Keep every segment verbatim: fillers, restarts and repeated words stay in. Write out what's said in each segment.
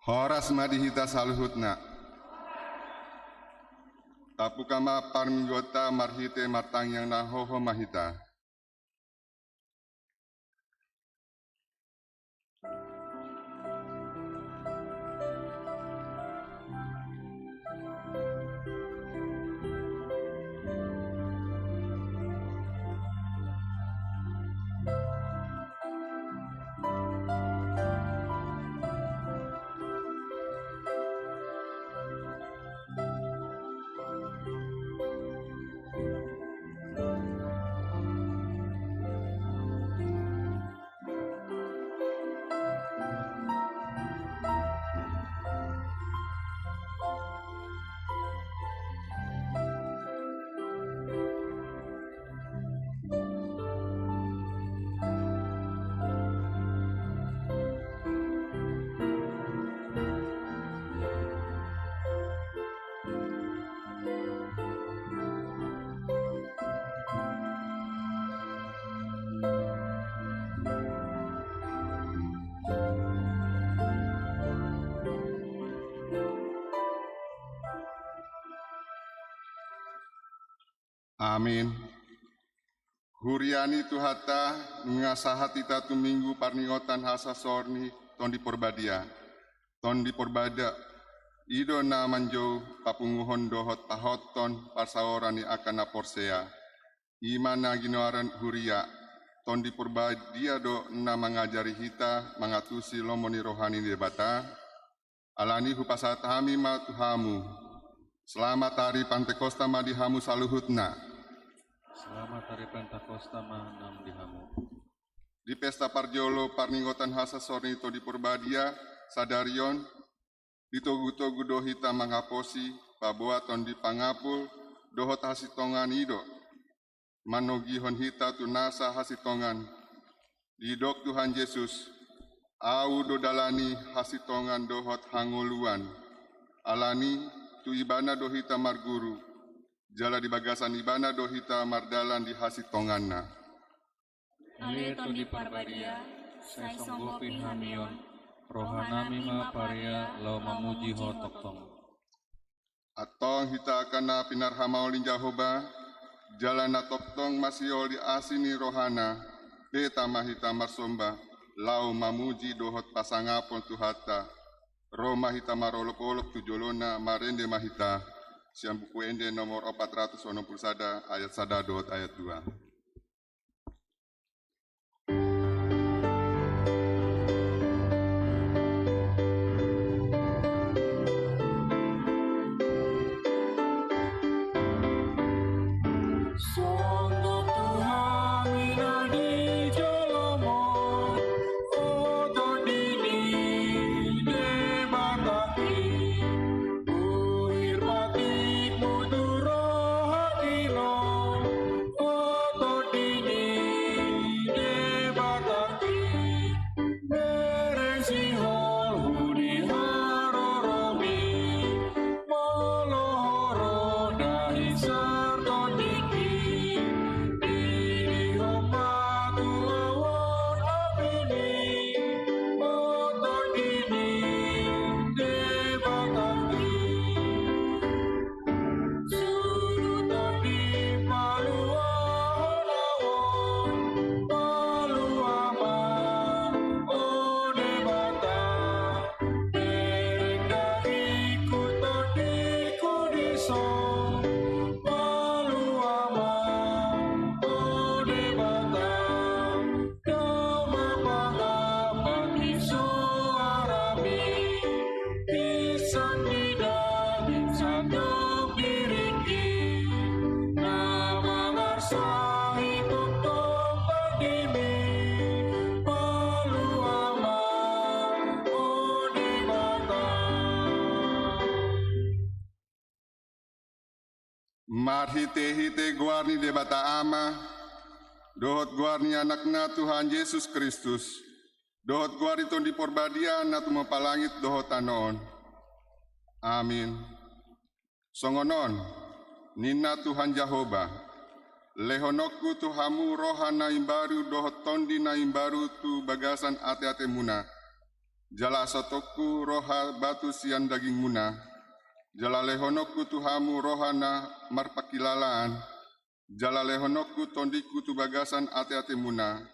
Horas ma di hita saluhutna. Tapuka ma parmingguonta marhite martangiang na hohom ma hita. Amin. Huria ni Tuhanta, nunga sahat hita tu Minggu parningotan hasasor ni Tondi Porbadia. Tondi Porbadia i do na manjou papunguhon dohot pahothon parsaoran ni angka na porsea. I ma na ginoaran huria. Tondi Porbadia do na mangajari hita mangantusi lomo ni roha ni Debata. Alani hupasahat hami ma tu hamu. Selamat hari Pantekosta ma di hamu saluhutna. Selamat hari Pantekosta ma nang di hamu. Di pesta parjolo parningotan hasasor ni Tondi Porbadia sadari on, ditogu-togu do hita manghaposi paboa Tondi Pangapul dohot hasintongan i do manogihon hita tu nasa hasintongan. Didok Tuhan Jesus, Ahu do dalan ni hasintongan dohot hangoluan. Alani tu Ibana do hita marguru, jala di bagasan Ibana do hita mardalan di hasintonganna. Ale Tondi Porbadia, sai songgop hami on, rohanami ma parea laho mamuji Ho tongtong. Antong hita angka na pinarhamaol ni Jahowa, jala na tongtong masiol di asi ni rohana, beta ma hita marsomba, laho mamuji dohot pasangapon Tuhanta. Ro ma hita marolop-olop tu jolona, marende ma hita. Sian Buku Ende nomor opat ratus onom pulu sada, ayat sada dohot ayat dua. Oto dini Debata i, bere sihol hu di haroromi, molo ho ro dahi sar Tondi i, didihon ma tu ahu on apini, oto dini Debata i. Suruton di palua ho lawan, palua ma o Debata, bereng dahiku tondingku dison, palua ma o Debata. Doma pangapati soarami, insan di daging sandok di ringki, na mangarsahi tongtong tondimi, palua ma o Debata. Marhite-hite goar ni Debata Ama, dohot goar ni Anakna Tuhan Jesus Kristus, dohot goar ni Tondi Porbadia na tumompa langit dohot tano on. Amin. Songon on ninna Tuhan Jahowa, lehononku tu hamu roha na imbaru dohot tondi na imbaru tu bagasan ate-atemuna. jala asatongku roha batu sian dagingmuna, jala lehononku tu hamu roha na marpangkilalaan, jala lehononku tondingku tu bagasan ateatemuna.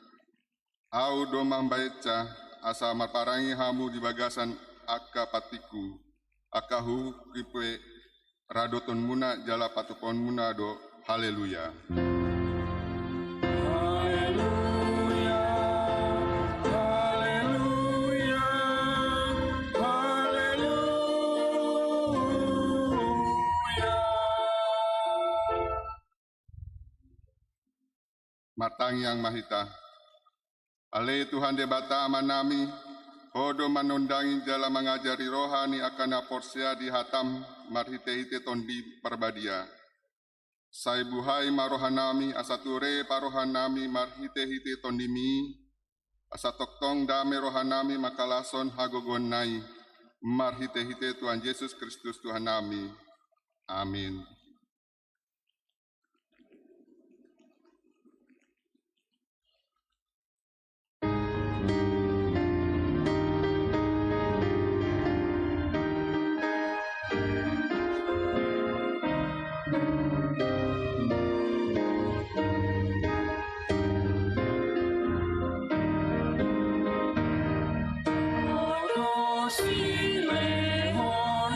Ahu do mambahensa, asa marparange hamu di bagasan angka pantingku, angka huhutku pe, radotonmuna jala patupaonmuna do. Haleluya. Haleluya, haleluya, haleluya. Martangiang ma hita. Ale Tuhan Debata Amanami, Ho do manondangi jala mangajari roha ni angka na porsea di hataM marhitehite Tondi Parbadia. Sai buhai ma rohanami asa ture parohanami marhitehite TondiMi, asa tongtong dame rohanami mangkalashon hagogoonNa i, marhitehite Tuhan Jesus Kristus Tuhannami. Amin. Silehon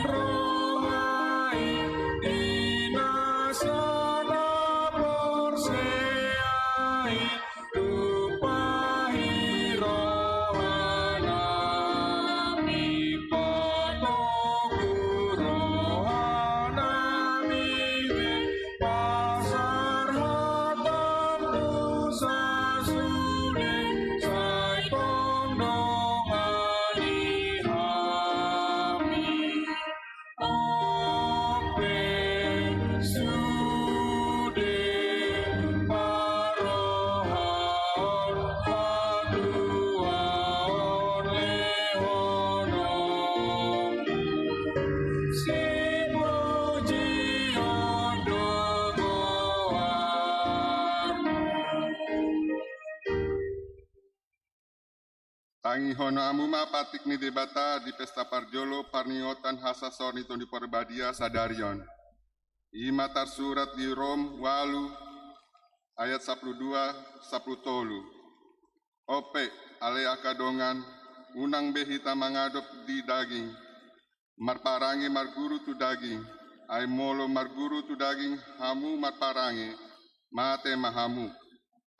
roha i di na sada porsea i, tumpahi rohanami, patogu rohanami, pasar hataM tu sasude, sai tong dongani hami. Ope sude parohaon, hatuaon, lehononmu, sipujion do goarMu. Tangihon hamu ma patik ni Debata di pesta parjolo parningotan hasasor ni Tondi Parbadia sadari on. I ma tarsurat di Rom ualu ayat sampulu dua, sampulu tolu. Ope, ale angka dongan, unang be hita mangadop di daging, marparange marguru tu daging. Ai molo marguru tu daging hamu marparange, mate ma hamu.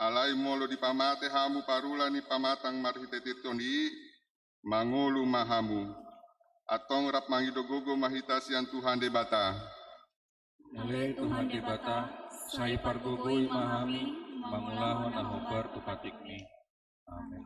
Alai molo dipamate hamu parula ni pamatang marhitehite Tondi i, mangolu ma hamu. Antong rap mangido gogo ma hita sian Tuhan Debata. Ale Tuhan Debata, sai pargogoi ma hami mangulahon na hombar tu patikMi. Amen.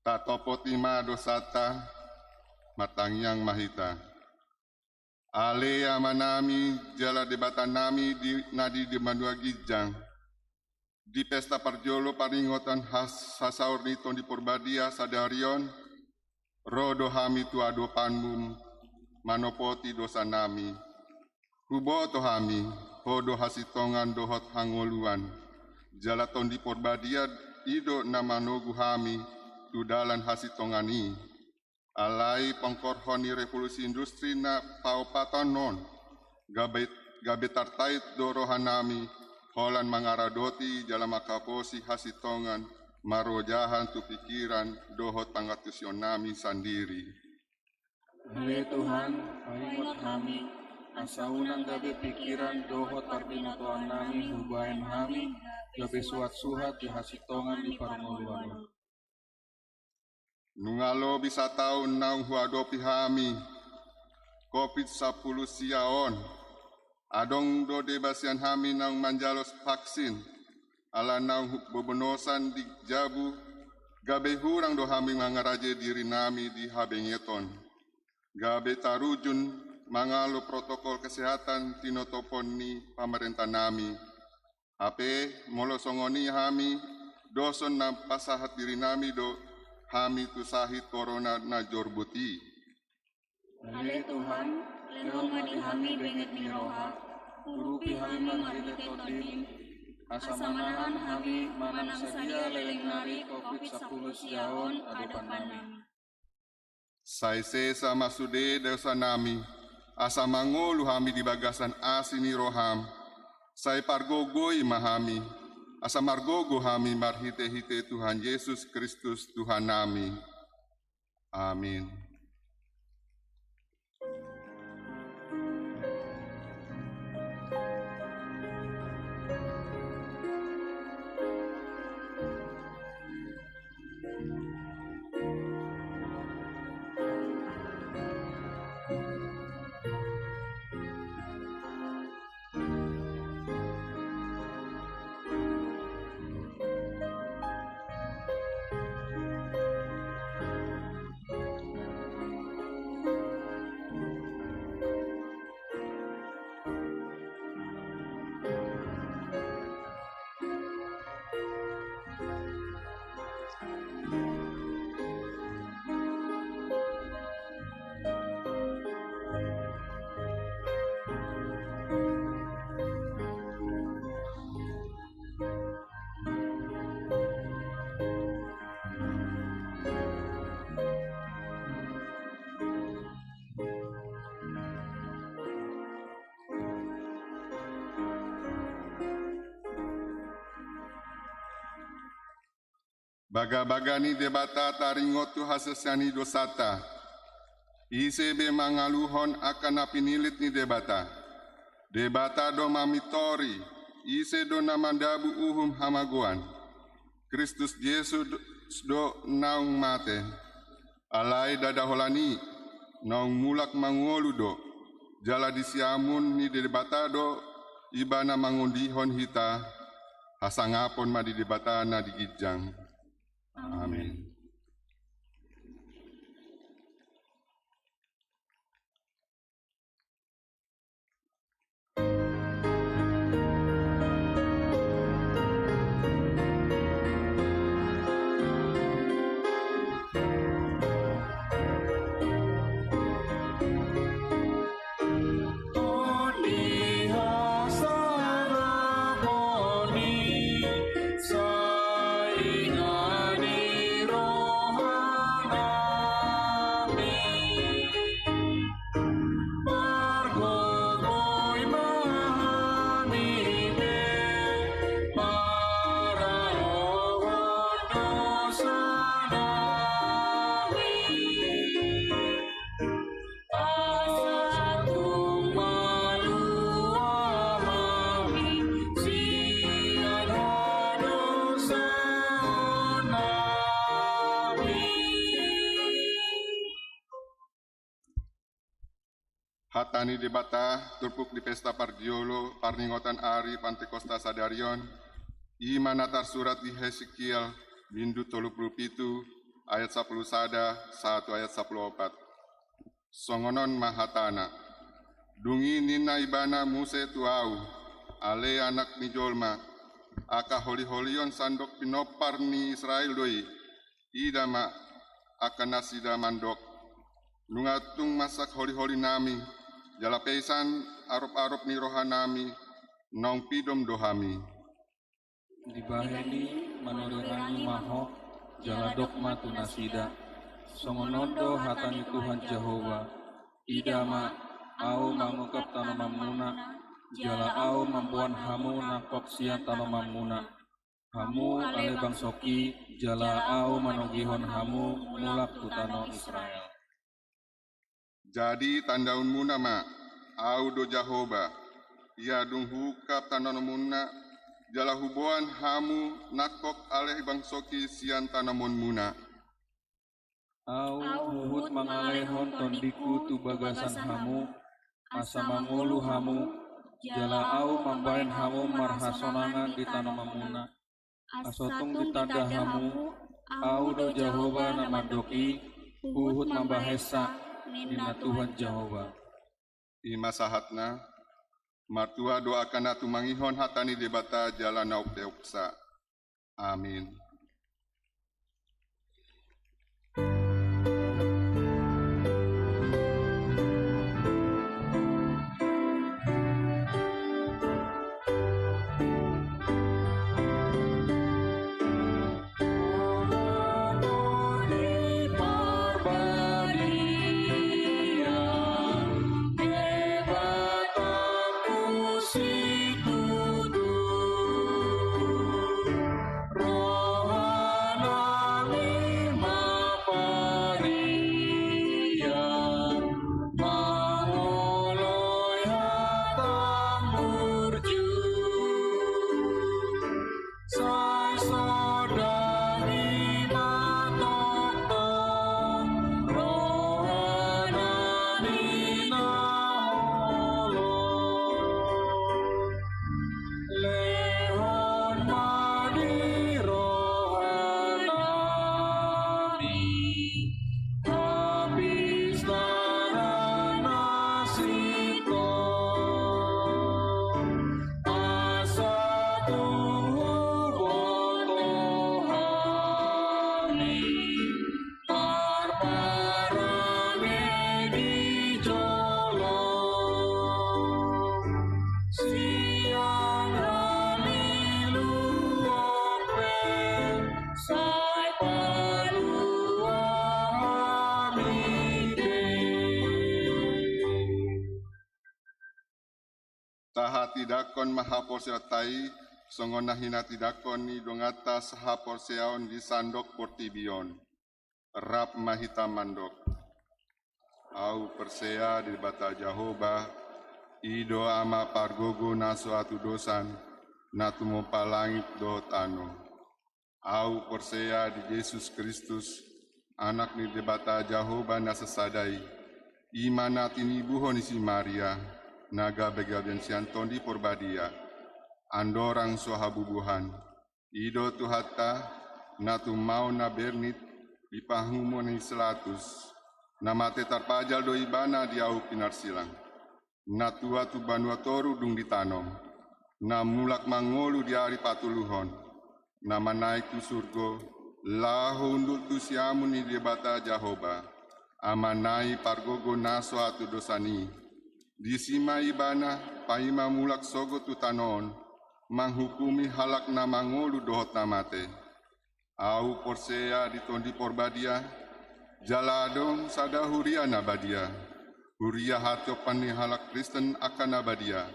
Tatopoti ma dosanta, martangiang ma hita. Ale Amanami jala Debatanami di, na di banua ginjang, di pesta parjolo paringotan has-, hasaor ni Tondi Porbadia sadari on, ro do hami tu adopanmu manopoti dosanami. Huboto hami, Ho do hasintongan dohot hangoluan, jala Tondi Porbadia i do na manogu hami tu dalan hasintongan i. Alai pongkorhon ni revolusi industri na paopathon on, gabe, gabe tartait do rohanami, holan mangaradoti jala manghaposi hasintongan, marojahan tu pikiran dohot pangantusionami sandiri. Ale Tuhan, paingot hami, asa unang gabe pikiran dohot parbinotoannami hubahen hami, gabe suhat-suhat di hasintongan ni parngoluan on. Nunga lobi sataon naung huadopi hami covid sampulu sia on. Adong do deba sian hami naung manjalo vaksin, ala naung hu-, bobonosan di jabu, gabe hurang do hami mangarajai dirinami di habengeton. Gabe tarujun mangalo protokol kesehatan tinotopon ni pamarenta nami. Hape, molo songon i hami, doshon na pasahat dirinami do hami tu sahit korona na jorbut i. Ale Tuhan, lehon ma di hami benget ni roha, urupi hami marhite Tondim, asa manahan hami manang sadia leleng nari covid sampulu sia on adopan nami. Sai sesa ma sude dosanami, asa mangolu hami di bagasan asi ni roham. Sai pargogoi ma hami, asa margogo hami marhite-hite Tuhan Jesus Kristus Tuhannami. Amin. Bagabaga ni Debata taringot tu hasesaan ni dosanta. Ise be mangaluhon angka na pinillit ni Debata? Debata do mamintori, ise do na mandabu uhum hamagoan? Kristus Jesus do, do naung mate. Alai ndada holan i, naung mulak mangolu do, jala di siamun ni Debata do Ibana mangondihon hita. Hasangapon ma di Debata na di ginjang. Amin. Hata ni Debata turpuk di pesta parjolo parningotan ari Pantekosta sadari on, i ma na tarsurat di Hesekiel bindu tolu pulu pitu ayat sapulu sada sahat tu ayat sapulu opat. Songon on ma hatana. Dung i ninna ibana muse tu ahu, ale anak ni jolma, angka holiholion sandok pinompar ni Israel do i. Ida ma, angka nasida mandok, nunga tung masak holiholinami, jala pesan aroparop ni rohanami, naung pidom do hami. Dibahen i manurirangi ma ho, jala dok ma tu nasida, songon on do hata ni Tuhan Jahowa, ida ma, ahu mangungkap tanomanmuna, jala ahu mamboan hamu nangkok sian tanomanmuna. Hamu ale bangsongki, jala ahu manogihon hamu mulak tu tano Israel. Jadi tandaonmuna ma, ahu do Jahowa, ia dung huungkap tanomanmuna, jala huboan hamu nangkok ale bangsongki sian tanomanmuna. Ahu huhut mangalehon tondingku tu bagasan hamu, asa mangolu hamu, jala ahu mambahen hamu marhasonangan di tanomanmuna. Asa tung ditanda hamu, ahu do Jahowa na mandok i, huhut mambahensa, ninna Tuhan Jahowa. I ma sahatna, martua do angka na tumangihon hata ni Debata jala na umpeopsa. Amin. Sai sondangi ma tongtong rohana ni na holom. Lehon ma di rohanami hapistaran na sintong, asa tung huboto hami marparange di jolo. Sian haliluon pe sai palua hami be. Tahatindangkon ma haporseaonta i, songon na hinatindangkon ni donganta sahaporseaon di sandok portibi on. Rap ma hita mandok. Ahu porsea di Debata Jahowa, i do Ama pargogo na so hatudosan, na tumompa langit dohot tano. Ahu porsea di Jesus Kristus, Anak ni Debata Jahowa na sasada i, i ma na tinibuhon ni si Maria, na gabegabean sian Tondi Porbadia, andorang so habubuhan. I do Tuhanta, na tumaon na bernit di panguhuman ni si Pilatus, na mate tarpajal do ibana di ahu pinarsilang. Na tua tu banua toru dung ditanom, na mulak mangolu di ari patoluhon, na manaek tu surgo, laho hundul tu siamun ni Debata Jahowa, Amana i pargogo na so hatudosan i. Disi ma ibana paima mulak sogot tu tano on, manghukumi halak na mangolu dohot na mate. Ahu porsea di Tondi Porbadia, jala adong sada huria na badia, huria hatioppan ni halak Kristen angka na badia,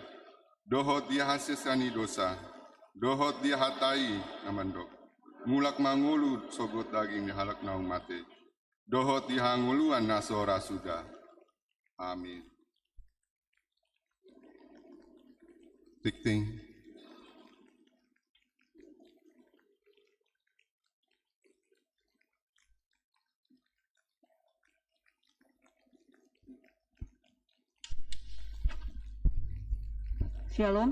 dohot di hasesaan ni dosa, dohot di hata i na mandok, mulak mangolu sogot daging ni halak naung mate, dohot di hangoluan na so ra suda. Amin. Tikting. Syalom.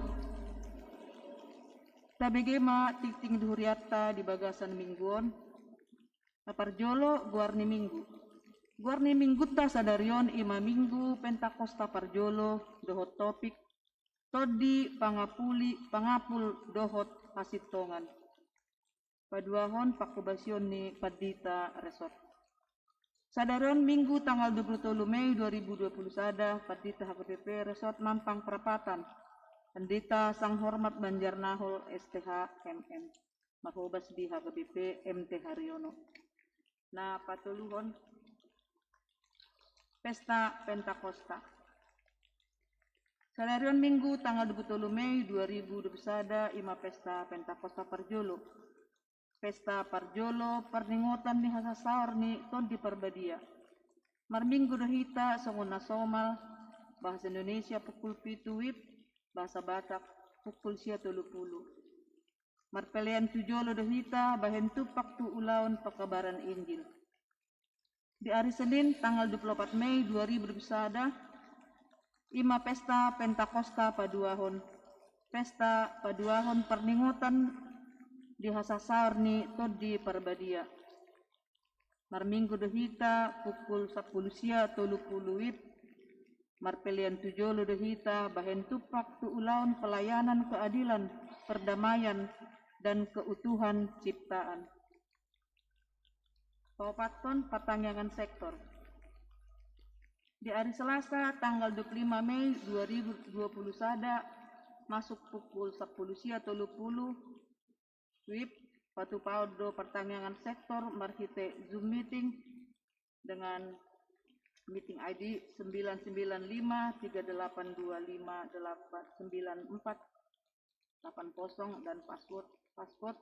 Tabege ma tingting di hurianta di bagasan minggu on. Na parjolo, goar ni minggu. Goar ni minggunta sadari on i ma Minggu Pentakosta parjolo dohot topik Tondi pangapuli, pangapul dohot hasintongan. Paduahon pangkobasion ni pandita resort. Sadari on Minggu tanggal dua puluh tolu Mei dua ribu dua puluh sada, pandita H K B P Resort Mampang Prapatan, Pandita Sanghormat Banjarnahor S T H M M, marhobas di H K B P M T Haryono. Na patoluhon, Pesta Pentakosta. Sadari on Minggu tanggal dua puluh tolu Mei dua ribu dua puluh sada, i ma Pesta Pentakosta parjolo. Pesta parjolo parningotan ni hasasaor ni Tondi Parbadia. Marminggu do hita songon na somal, bahasa Indonesia pukul pitu WIB, bahasa Batak pukul sia tolu pulu. Marpelean tu jolo do hita bahen tumpak tu ulaon pakabaran Injil. Di ari Senin tanggal dua puluh opat Mei dua ribu dua puluh sada, i ma Pesta Pentakosta paduahon. Pesta paduahon parningotan di hasasaor ni Tondi Parbadia. Marminggu do hita pukul sampulu sia tolu pulu WIB, marpelean tu jolo do hita bahen tumpak tu ulaon pelayanan keadilan, perdamaian, dan keutuhan ciptaan. Paopathon, partangiangan sektor. Di ari Selasa tanggal dua puluh lima Mei dua ribu dua puluh sada, masuk pukul sampulu sia tolu pulu WIB, patupaon do partangiangan sektor marhite Zoom meeting dengan meeting I D sembilan sembilan lima tiga delapan dua lima delapan sembilan empat delapan kosong dan password, password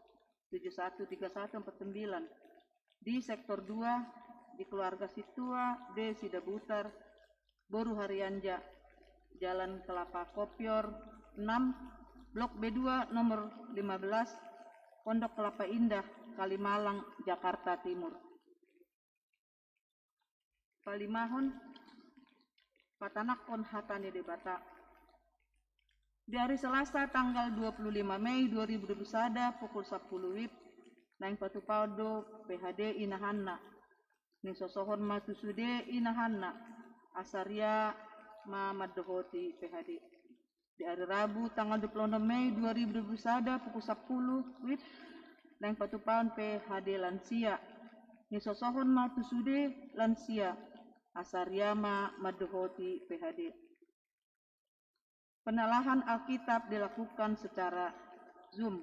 tujuh satu tiga satu empat sembilan. Di sektor dua, di keluarga Situa D Sidabutar, Boru Harianja, Jalan Kelapa Kopior enam, Blok B dua, nomor lima belas, Pondok Kelapa Indah, Kalimalang, Jakarta Timur. Palimahon, patanakhon hata ni Debata. Di ari Selasa tanggal dua puluh lima Mei dua ribu dua puluh sada pukul sampulu WIB, naeng patupaon do P H D inahanna. Nisosohon ma tu sude inahanna, asa ria ma mandohoti P H D. Di ari Rabu tanggal dua puluh onom Mei dua ribu dua puluh sada pukul sampulu WIB, naeng patupaon P H D lansia. Nisosohon ma tu sude lansia, asa ria ma mandohoti P H D. Penalahan Alkitab dilakukan secara Zoom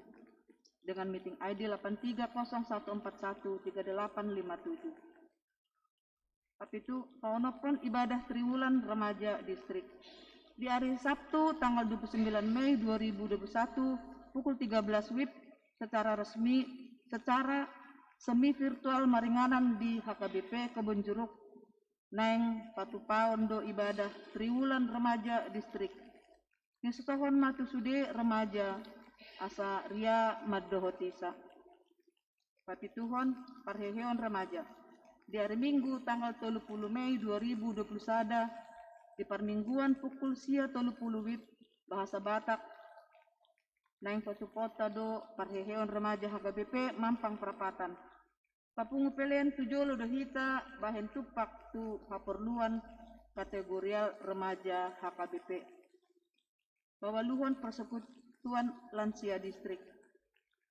dengan meeting I D delapan tiga kosong satu empat satu tiga delapan lima tujuh. Tapi itu paonomhon ibadah triwulan remaja distrik. Di hari Sabtu tanggal dua puluh sembilan Mei dua ribu dua puluh satu pukul tiga belas WIB, secara resmi, secara semi virtual maringanan di H K B P Kebonjeruk, naeng patupaon do ibadah triwulan remaja distrik. Nisosohon ma tu sude remaja, asa ria mandohotisa. Papituhon, parheheon remaja. Di ari Minggu tanggal tolu pulu Mei dua ribu dua pulu sada, di parmingguan pukul sia tolu pulu WIB, bahasa Batak, naeng patupaonta do parheheon remaja H K B P Mampang Prapatan. Papungu pelean tu jolo do hita bahen tumpak tu haporluan kategorial remaja H K B P. Pawaluhon, persekutuan lansia distrik.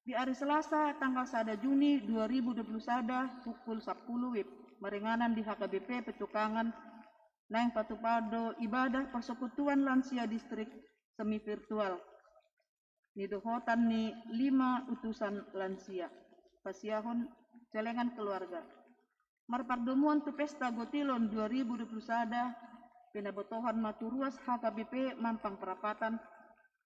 Di ari Selasa tanggal sada Juni dua ribu dua pulu sada pukul sampulu WIB, maringanan di H K B P Petukangan, naeng patupaon do ibadah persekutuan lansia distrik semi virtual. Nidohotan ni lima utusan lansia. Pasiahon celengan keluarga. Marpardomuan tu pesta Gotilon dua ribu dua pulu sada, pinabotohon ma tu ruas H K B P Mampang Prapatan,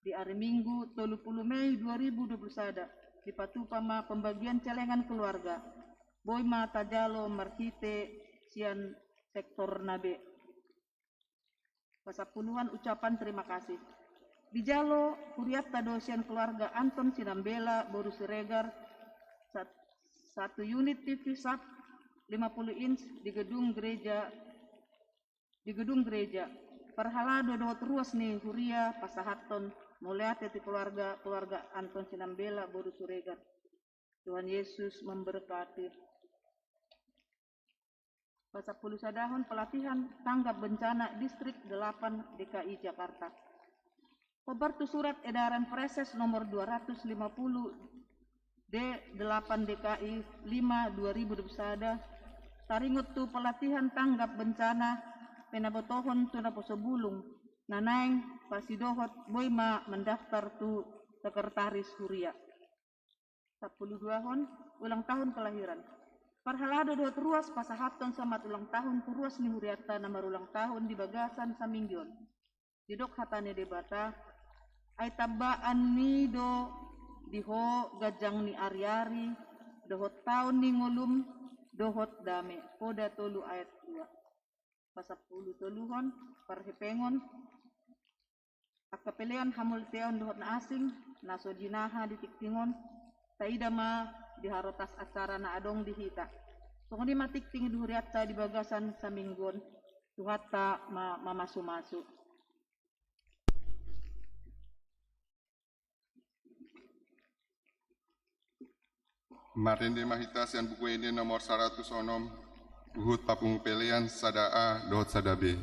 di ari Minggu tolu pulu Mei dua ribu dua pulu sada, dipatupa ma pembagian celengan keluarga. Boi ma tajalo marhite sian sektor na be. Pasampuluhon, ucapan terima kasih. Dijalo hurianta do sian keluarga Anton Sinambela boru Siregar, sat-, satu unit T V sub lima puluh inch di gedung gereja, di gedung gereja. Parhalado dohot ruas ni huria pasahathon mauliate tu keluarga, keluarga Anton Sinambela, boru Siregar. Tuhan Yesus memberkati. Pasampulusadahon, pelatihan tanggap bencana Distrik delapan D K I Jakarta. Hombar tu surat edaran Praeses nomor dua ratus lima puluh D delapan D K I lima dua ribu dua puluh sada, taringot tu pelatihan tanggap bencana pinabotohon tu naposobulung, na naeng pasidohot boi ma mendaftar tu sekretaris huria. Sampuluduahon, ulang tahun kelahiran. Parhalado dohot ruas pasahathon selamat ulang tahun tu ruas ni hurianta na marulang tahun di bagasan saminggu on. Didok hata ni Debata, ai tambaan ni do di ho ganjang ni ariari, dohot taon ni ngolum, dohot dame. Poda tolu ayat dua. Pasampulutoluhon, parhepengon, angka pelean hamolteon dohot na asing, na so dinaha di tingting on, taida ma di harotas acara na adong di hita. Songon i ma tingting di hurianta di bagasan saminggu on, Tuhanta ma mamasumasu. Marende ma hita sian Buku Ende nomor saratus onom, huhut papungu pelean sada A dohot sada B.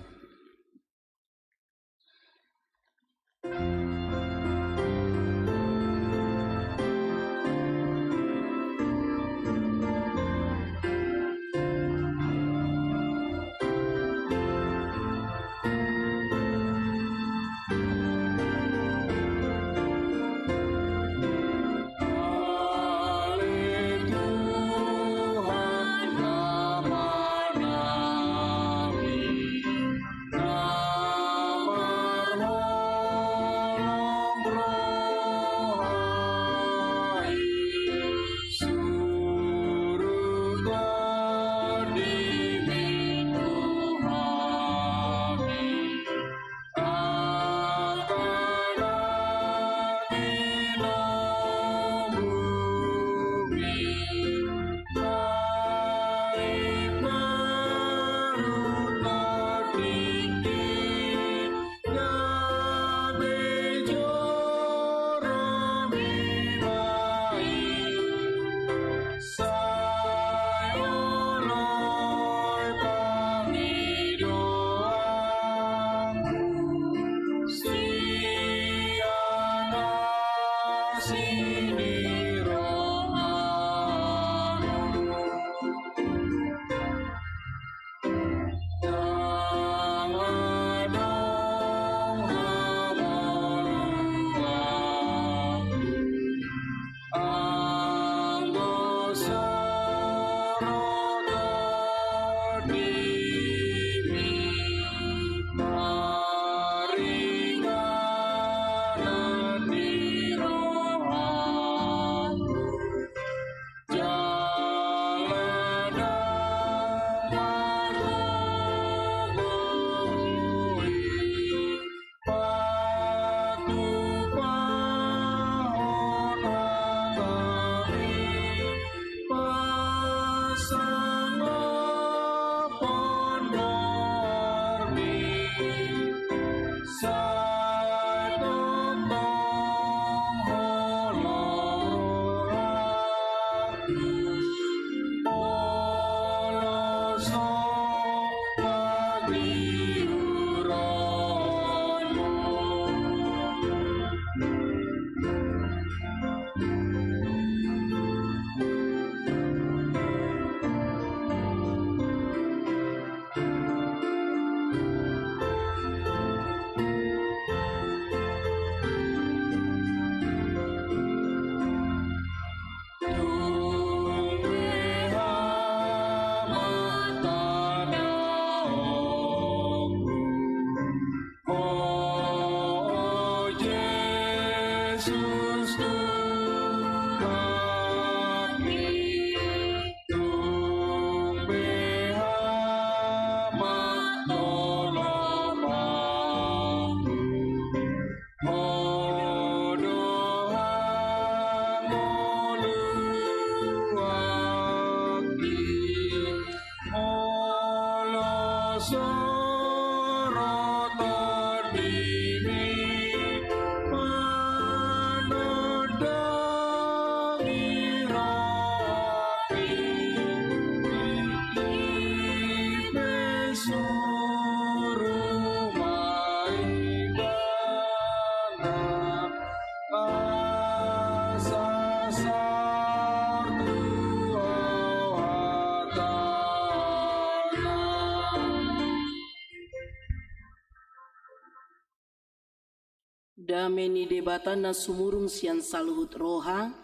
Dame ni Debata na sumurung sian saluhut roha,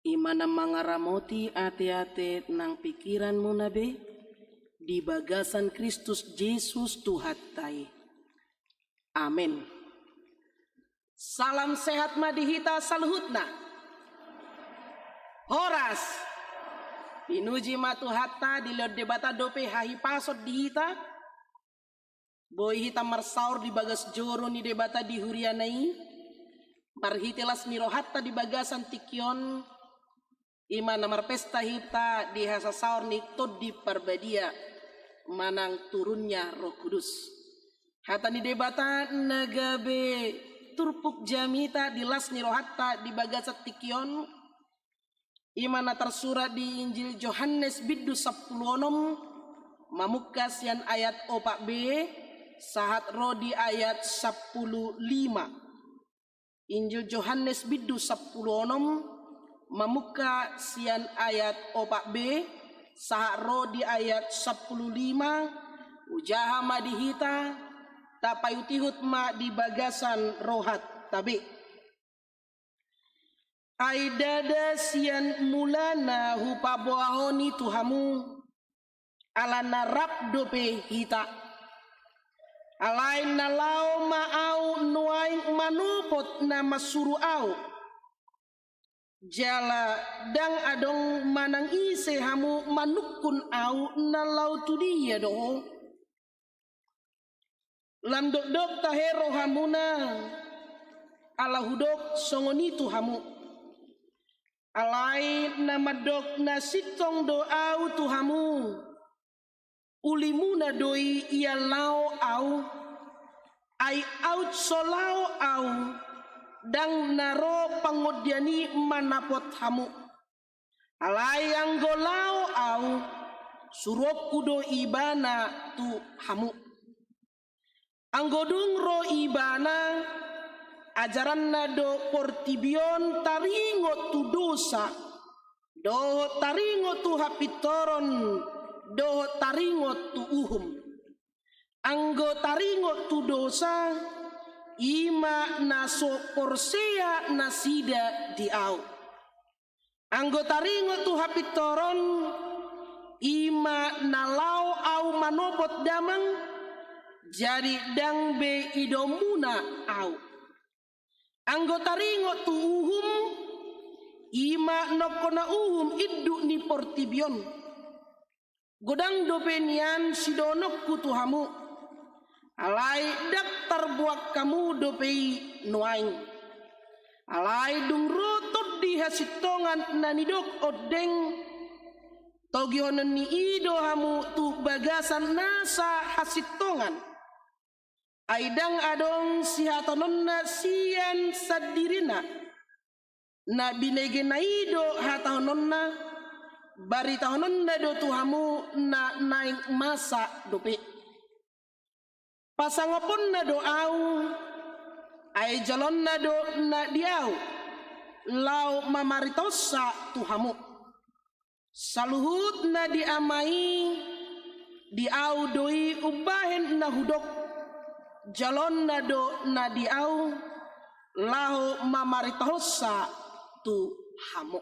i ma na mangaramoti ateate nang pingkiranmuna be, di bagasan Kristus Jesus Tuhanta i. Amen. Salam sehat ma di hita saluhutna. Horas. Pinuji ma Tuhanta, dilehon Debata dope hahipason di hita. Boi hita marsaor di bagas joro ni Debata di huriana i, marhite las ni rohanta di bagasan tingki on, i ma na marpesta hita di hasasaor ni Tondi Parbadia manang turunnya Roh Kudus. Hata ni Debata na gabe turpuk jamita di las ni rohanta di bagasan tingki on, i ma na tarsurat di Injil Johannes bindu sampulu onom, mamungka sian ayat opat b, sahat ro di ayat sampulu lima. Injil Johannes bindu sampulu onom, mamungka sian ayat opat b, sahat ro di ayat sampulu lima, hujaha ma di hita, tapaihutihut ma di bagasan rohanta be. Ai ndada sian mulana hupaboahon i tu hamu, ala na rap dope hita. Alai na laho ma ahu nuaeng manopot na mansuru ahu. Jala ndang adong manang ise hamu manungkun ahu na laho tu dia do ho. Lam dokdok tahe rohamuna, ala hudok songon i tu hamu. Alai na mandok na sintong do ahu tu hamu, ulimuna do i ia laho ahu, ai aut so laho ahu, ndang na ro pangondian i manapot hamu. Alai anggo laho ahu, suruonku do ibana tu hamu. Anggo dung ro ibana, ajaranna do portibi on taringot tu dosa, dohot taringot tu hapintoron, dohot taringot tu uhum. Anggo taringot tu dosa, i ma na so porsea nasida di ahu. Anggo taringot tu hapintoron, i ma na laho ahu manopot damang, jadi ndang be idaonmuna ahu. Anggo taringot tu uhum, i ma nongkon na uhum induk ni portibi on. Godang dope nian sidohononku tu hamu, alai ndang tarboan hamu dope i nuaeng. Alai dung ro Tondi hasintongan na nidok ondeng, togihonon ni i do hamu tu bagasan nasa hasintongan. Ai ndang adong sihatahononna sian sandirina, na binegena i do hatahononna, baritahononna do tu hamu na naeng masa dope. Pasangaponna do ahu, ai jaloonna do na di ahu, laho mamaritahonsa tu hamu. Saluhut na di Ama i, di ahu do i umbahen na hudok, jaloonna do na di ahu, laho mamaritahonsa tu hamu.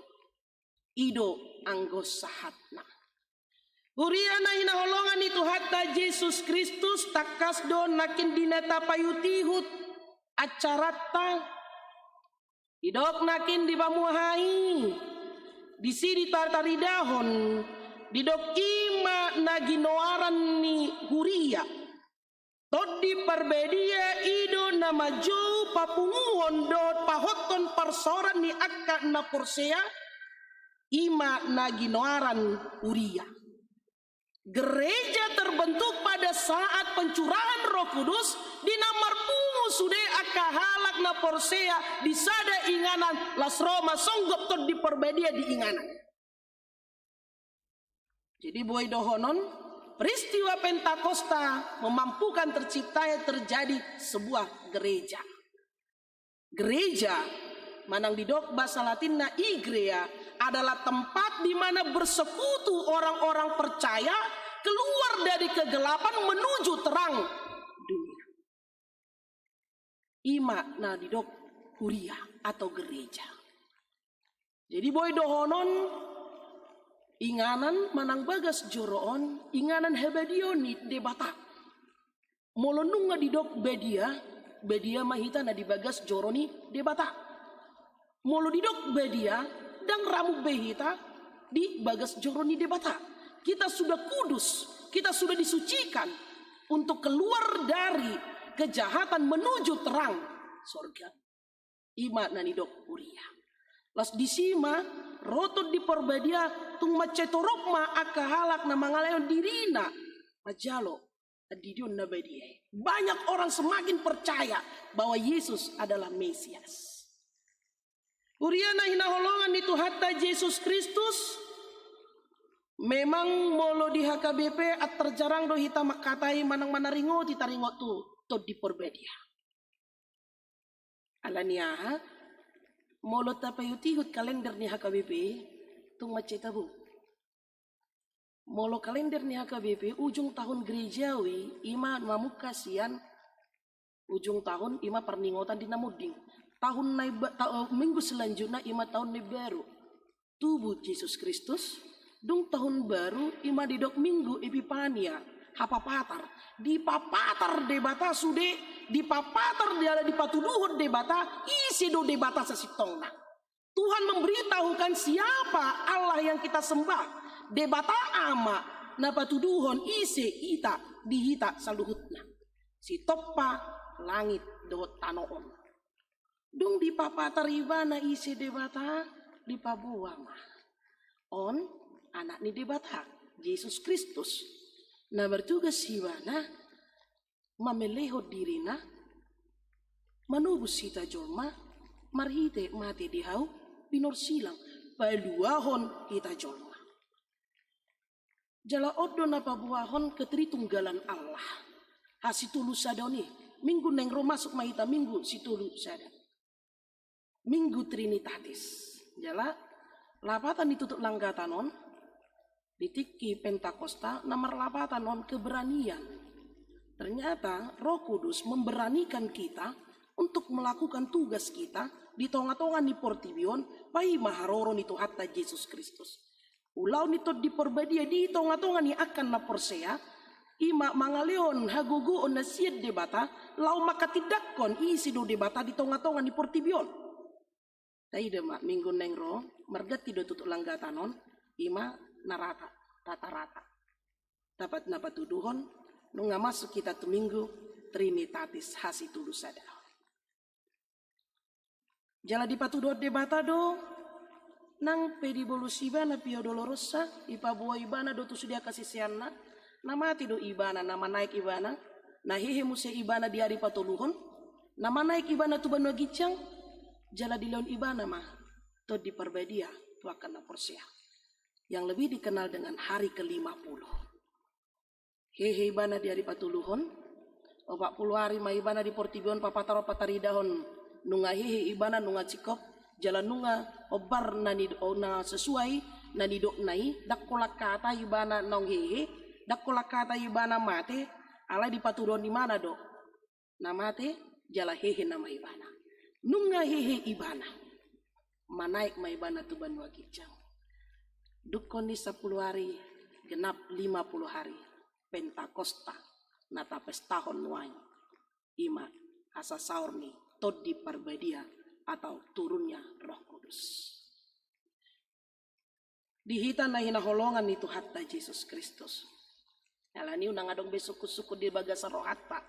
I do anggo sahatna. Huria na hinaholongan ni Tuhanta Jesus Kristus, tangkas do nangkin di na tapaihutihut acaranta. Didok nangkin di pamuhai, disi ditar-, taridahon, didok i ma na ginoaran ni huria. Tondi Parbadia i do na manjou papunguhon dohot pahothon parsaoran ni angka na porsea, i ma na ginoaran huria. Gereja terbentuk pada saat pencurahan Roh Kudus, di na marpungu sude angka halak na porsea di sada inganan, laos ro ma songgop Tondi Parbadia di inganan. Jadi boi dohonon, peristiwa Pentakosta memampukan terciptanya terjadi sebuah gereja. Gereja, manang didok bahasa Latinna igreja, adalah tempat di mana bersekutu orang-orang percaya keluar dari kegelapan menuju terang dunia. I ma na didok huria atau gereja. Jadi boi dohonon inganan manang bagas joro on inganan habadiaon ni Debata. Molo nunga didok badia, badia ma hita na di bagas joro ni Debata. Molo didok badia, ndang ramun be hita di bagas joro ni Debata. Kita sudah kudus, kita sudah disucikan untuk keluar dari kejahatan menuju terang sorga. I ma na nidok huria. Laos disi ma ro Tondi Parbadia, tung mansai torop ma angka halak na mangalehon dirina manjalo pandidion na badia i. Banyak orang semakin percaya bahwa Yesus adalah Mesias. Huria na hinaholongan ni Tuhanta Jesus Kristus, memang molo di H K B P antar jarang do hita mangkatai manang manaringoti taringot tu Tondi Parbadia. Ala ni aha? Molo tapaihut-ihut kalender ni H K B P, tung mansai tabo. Molo kalender ni H K B P, ujung tahun gerejawi, i ma mamungka sian ujung tahun, i ma parningotan di na munding. Tahun na imba-, ta-, minggu selanjutnya, i ma tahun na imbaru. Tubu Jesus Kristus, dung tahun baru, i ma didok minggu Epipania, hapapatar. Dipapatar Debata sude, dipapatar jala dipatuduhon Debata, ise do Debata sasintongna. Tuhan memberitahukan siapa Allah yang kita sembah. Debata Ama na patuduhon ise hita di hita saluhutna. Sitompa langit dohot tano on. Dung dipapatar ibana ise Debata, dipaboa ma. On Anak ni Debata, Jesus Kristus. Na martugas ibana mamelehon dirina, manobus hita jolma, marhite mate di hau, pinorsilang, paluahon hita jolma. Jala on do na paboahon ketritunggalan Allah. Hasitolu sada on i, minggu naeng ro masuk ma hita minggu sitolu sada. Minggu Trinitatis. Jala lapatan ni tutup langgatan on, di tingki Pentakosta, na marlapatan on keberanian. Ternyata Roh Kudus memberanikan kita untuk melakukan tugas kita di tonga-tonga ni portibi on, paima haroro ni Tuhanta Jesus Kristus. Ulaon ni Tondi Parbadia di tonga-tonga ni angka na porsea, i ma mangalehon hagogoon na sian Debata, laho manghatindanghon ise do Debata di tonga-tonga ni portibi on. Taida ma, minggu naeng ro, marganti do tutup langgatan on, i ma na rata, rata-rata. Dapat na patuduhon, nunga masuk hita tu minggu Trinitatis, hasitolu sada. Jala dipatuduhon Debata do, nang pe dibolus ibana Via Dolorosa, dipaboa ibana do tu sude angka siseanna, na mate do ibana, na manaek ibana, na hehe muse ibana di ari patoluhon, na manaek ibana tu banua ginjang, jala dilehon ibana ma Tondi Parbadia tu angka na porsea. Yang lebih dikenal dengan hari kelima puluh. Hehe ibana di ari patoluhon, opat pulu ari ma ibana di portibi on papataron pataridahon, nunga hehe ibana nunga singkop, jala nunga hombar na ni, na sesuai na nidokna i, ndang holan hata ibana naung hehe, ndang holan hata ibana mate, alai dipatuduhon ibana do. Na mate, jala hehe nama ibana. Nunga hehe ibana, manaek ma ibana tu banua ginjang. Dungkon ni sampulu ari, genap lima puluh ari, Pentakosta, na tapestahon nuaeng. I ma asa saor ni Tondi Parbadia atau turunnya Roh Kudus. Di hita na hinaholongan ni Tuhanta Jesus Kristus. Alani unang adong be sungkun-sungkun di bagasan rohanta.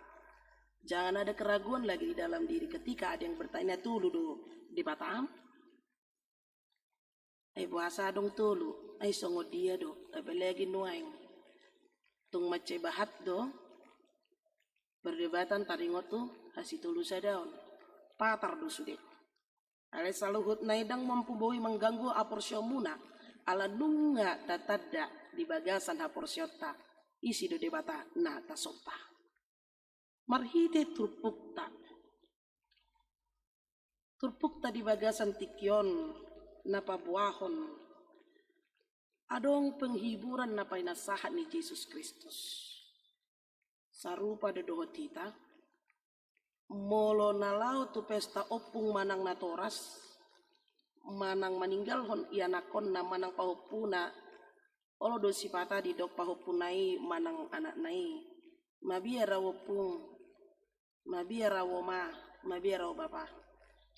Jangan ada keraguan lagi di dalam diri ketika ada yang bertanya, "Tolu do Debatam?" Ai boasa adong tolu, ai songon dia do, apalagi nuaeng. Tung mansai bahat do, perdebatan taringot tu hasitolu sadaon. Patar do sude. Alai saluhutna i ndang mampu boi mangganggu haporseaonmuna, ala nunga tatanda di bagasan haporseaonta, ise do Debata na tasomba. Marhite turpukta. Turpukta di bagasan tingki on na paboahon. Adong penghiburan na pinasahat ni Jesus Kristus. Sarupa do dohot hita, Molo na laho tu pesta ompung manang natoras, manang maninggalhon ianakhonna manang pahompuna, olo do sipata didok pahompuna i manang anakna i: Mabiar ahu ompung, mabiar ahu oma, mabiar ahu bapa.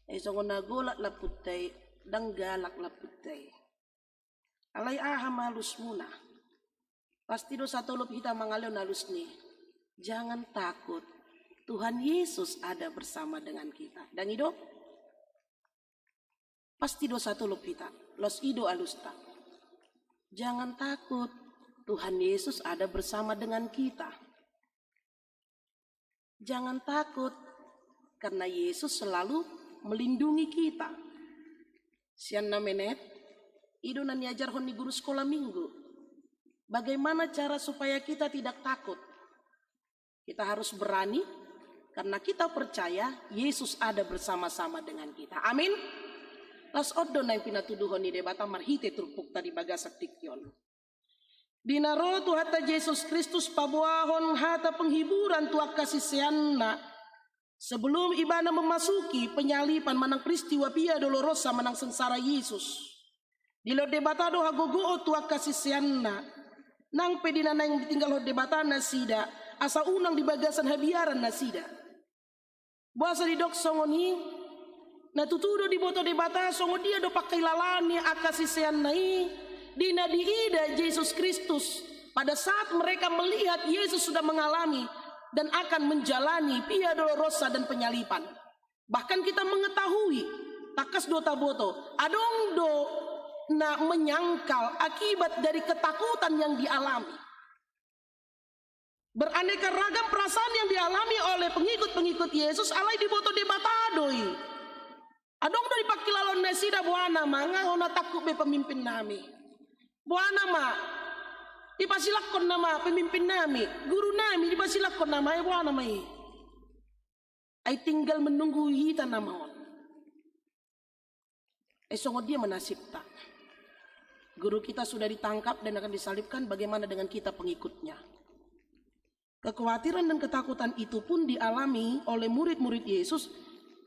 Ai songon na golap lampunta i, ndang galak lampunta i. Alai aha ma alusmuna? Pasti do satolop hita mangalehon alus ni: Jangan takut, Tuhan Yesus ada bersama dengan kita. Ndang i do? Pasti do satolop hita, laos i do alusta: Jangan takut, Tuhan Yesus ada bersama dengan kita. Jangan takut, karena Yesus selalu melindungi kita. Sian na menet, i do na niajarhon ni guru sekolah minggu. Bagaimana cara supaya kita tidak takut? Kita harus berani, karena kita percaya Yesus ada bersama-sama dengan kita. Amin. Laos on do naeng pinatuduhon ni Debata marhite turpukta di bagasan tingki on. Di na ro Tuhanta Jesus Kristus paboahon hata penghiburan tu angka siseanna, sebelum ibana memasuki penyaliban manang peristiwa Via Dolorosa manang sengsara Yesus, dilehon Debata do hagogoon tu angka siseanna, nang pe di na naeng ditinggalhon Debata nasida, asa unang di bagasan habiaran nasida. Boasa didok songon i? Na tutu do diboto Debata songon dia do pangkilalaon ni angka siseanna i, di na diida Jesus Kristus pada saat mereka melihat Yesus sudah mengalami dan akan menjalani Via Dolorosa dan penyaliban. Bahkan kita mengetahui, tangkas do taboto, adong do na menyangkal akibat dari ketakutan yang dialami. Beraneka ragam perasaan yang dialami oleh pengikut-pengikut Yesus, alai diboto Debata do i. Adong do dipangkilalaon nasida, boana ma, nga hona tangkup be pemimpin nami. Boana ma, dipasilangkon nama pemimpin nami, guru nami, dipasilangkon nama, eh, boana ma i. Ai tinggal menunggu hita nama on. Eh, songon dia ma nasibta? Guru kita sudah ditangkap dan akan disalibkan, bagaimana dengan kita pengikutnya? Kekhawatiran dan ketakutan itu pun dialami oleh murid-murid Yesus,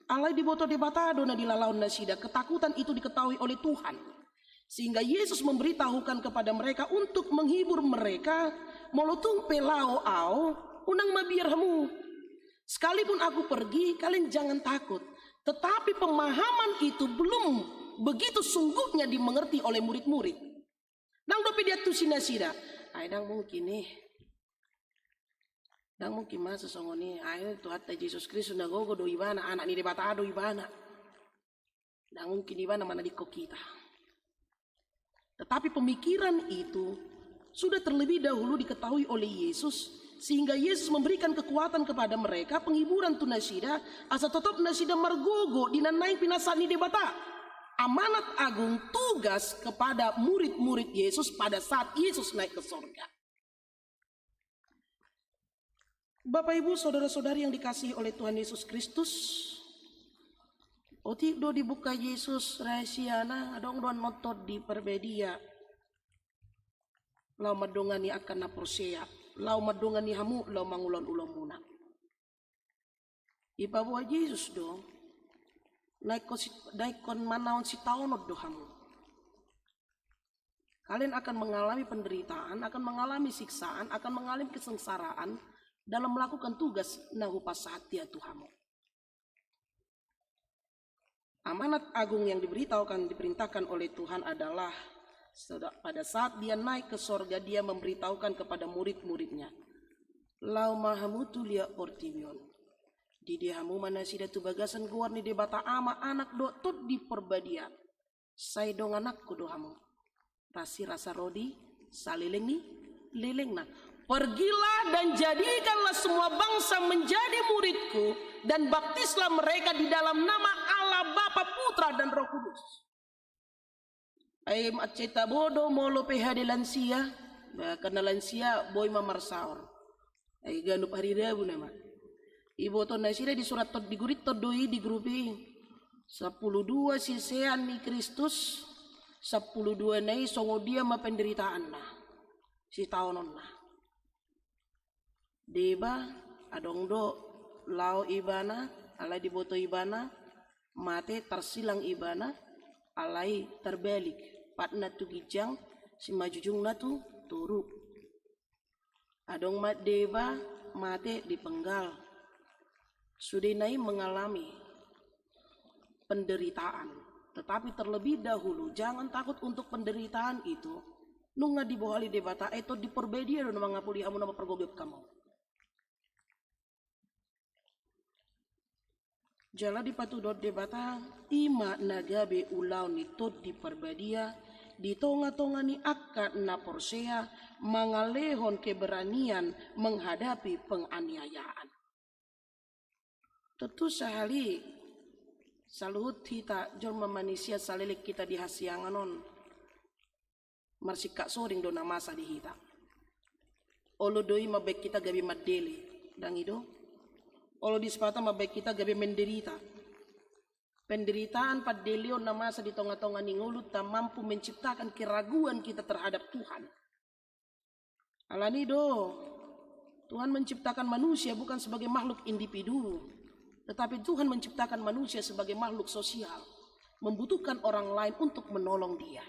alai diboto Debata do na dilalaon nasida, ketakutan itu diketahui oleh Tuhan. Sehingga Yesus memberitahukan kepada mereka untuk menghibur mereka, molo tung pe laho Ahu, unang mabiar hamu. Sekalipun Aku pergi, kalian jangan takut. Tetapi pemahaman itu belum begitu sungguhnya dimengerti oleh murid-murid. Ndang dope diantusi nasida. Ai ndang mungkin i. Ndang mungkin masa songon i. Ai Tuhanta Jesus Kristus na gogo do ibana, anak ni Debata do ibana. Ndang mungkin ibana manadingkon hita. Tetapi pemikiran itu sudah terlebih dahulu diketahui oleh Yesus, sehingga Yesus memberikan kekuatan kepada mereka, penghiburan tu nasida, asa totop nasida margogo di na naeng pinasahat ni Debata. Amanat agung, tugas kepada murid-murid Yesus pada saat Yesus naik ke sorga. Bapak, Ibu, saudara-saudari yang dikasihi oleh Tuhan Yesus Kristus, otik do dibuka Jesus rahasiana, adong do annon Tondi Parbadia laho mandongani angka na porsea, laho mandongani hamu laho mangulahon ulaonmuna. Dipaboa Jesus do, na ingkon si-, na ingkon manaon sitaonon do hamu. Kalian akan mengalami penderitaan, akan mengalami siksaan, akan mengalami kesengsaraan dalam melakukan tugas na hupasahat i tu hamu. Amanat agung yang diberitahukan, diperintahkan oleh Tuhan adalah seda-, pada saat Dia naik ke sorga, Dia memberitahukan kepada murid-muridnya, "Laho ma hamu tu liat portibi on. Didia hamu ma nasida tu bagasan goar ni Debata Ama, Anak dohot Tondi Parbadia. Sai dongananku do hamu, rasirasa ro di saleleng ni lelengna. Pergilah dan jadikanlah semua bangsa menjadi muridku, dan baptislah mereka di dalam nama Allah, Bapa, Putra, dan Roh Kudus." Ai mansai tabo do molo pe hape lansia, ba, karena lansia boi ma marsaor. Ai ganup hari Rabu nama. Iboto nasida di surat Tondi Guritton do i di grup i. Sampulu dua sisean ni Kristus, sampulu dua na i songon dia ma penderitaanna, sitaononna. Deba, adong do Lao ibana, alai diboto ibana, mate, tarsilang ibana, alai tarbalik, patna tu ginjang, simanjujungna tu toru. Adong ma deba mate dipenggal. Sudena i mengalami penderitaan. Tetapi terlebih dahulu, jangan takut untuk penderitaan itu. Nunga dibohali Debata, eh, Tondi Porbadia do na mangapuli hamu, na mampargogoi hamu. Jala dipatuduhon Debata, i ma na gabe ulaon ni Tondi Porbadia di tonga-tonga ni angka na porsea, mangalehon keberanian menghadapi penganiayaan. Tontu sahali saluhut hita jolma manisia saleleng hita di hasiangan on, marsingkat soring do na masa di hita. Olo do i mambaen hita gabe mandele, ndang i do? Olo dispata mambaen hita gabe menderita. Penderitaan, pandeleon na masa di tonga-tonga ni ngolunta mampu menciptakan keraguan kita terhadap Tuhan. Alani do, Tuhan menciptakan manusia bukan sebagai makhluk individu, tetapi Tuhan menciptakan manusia sebagai makhluk sosial, membutuhkan orang lain untuk menolong dia.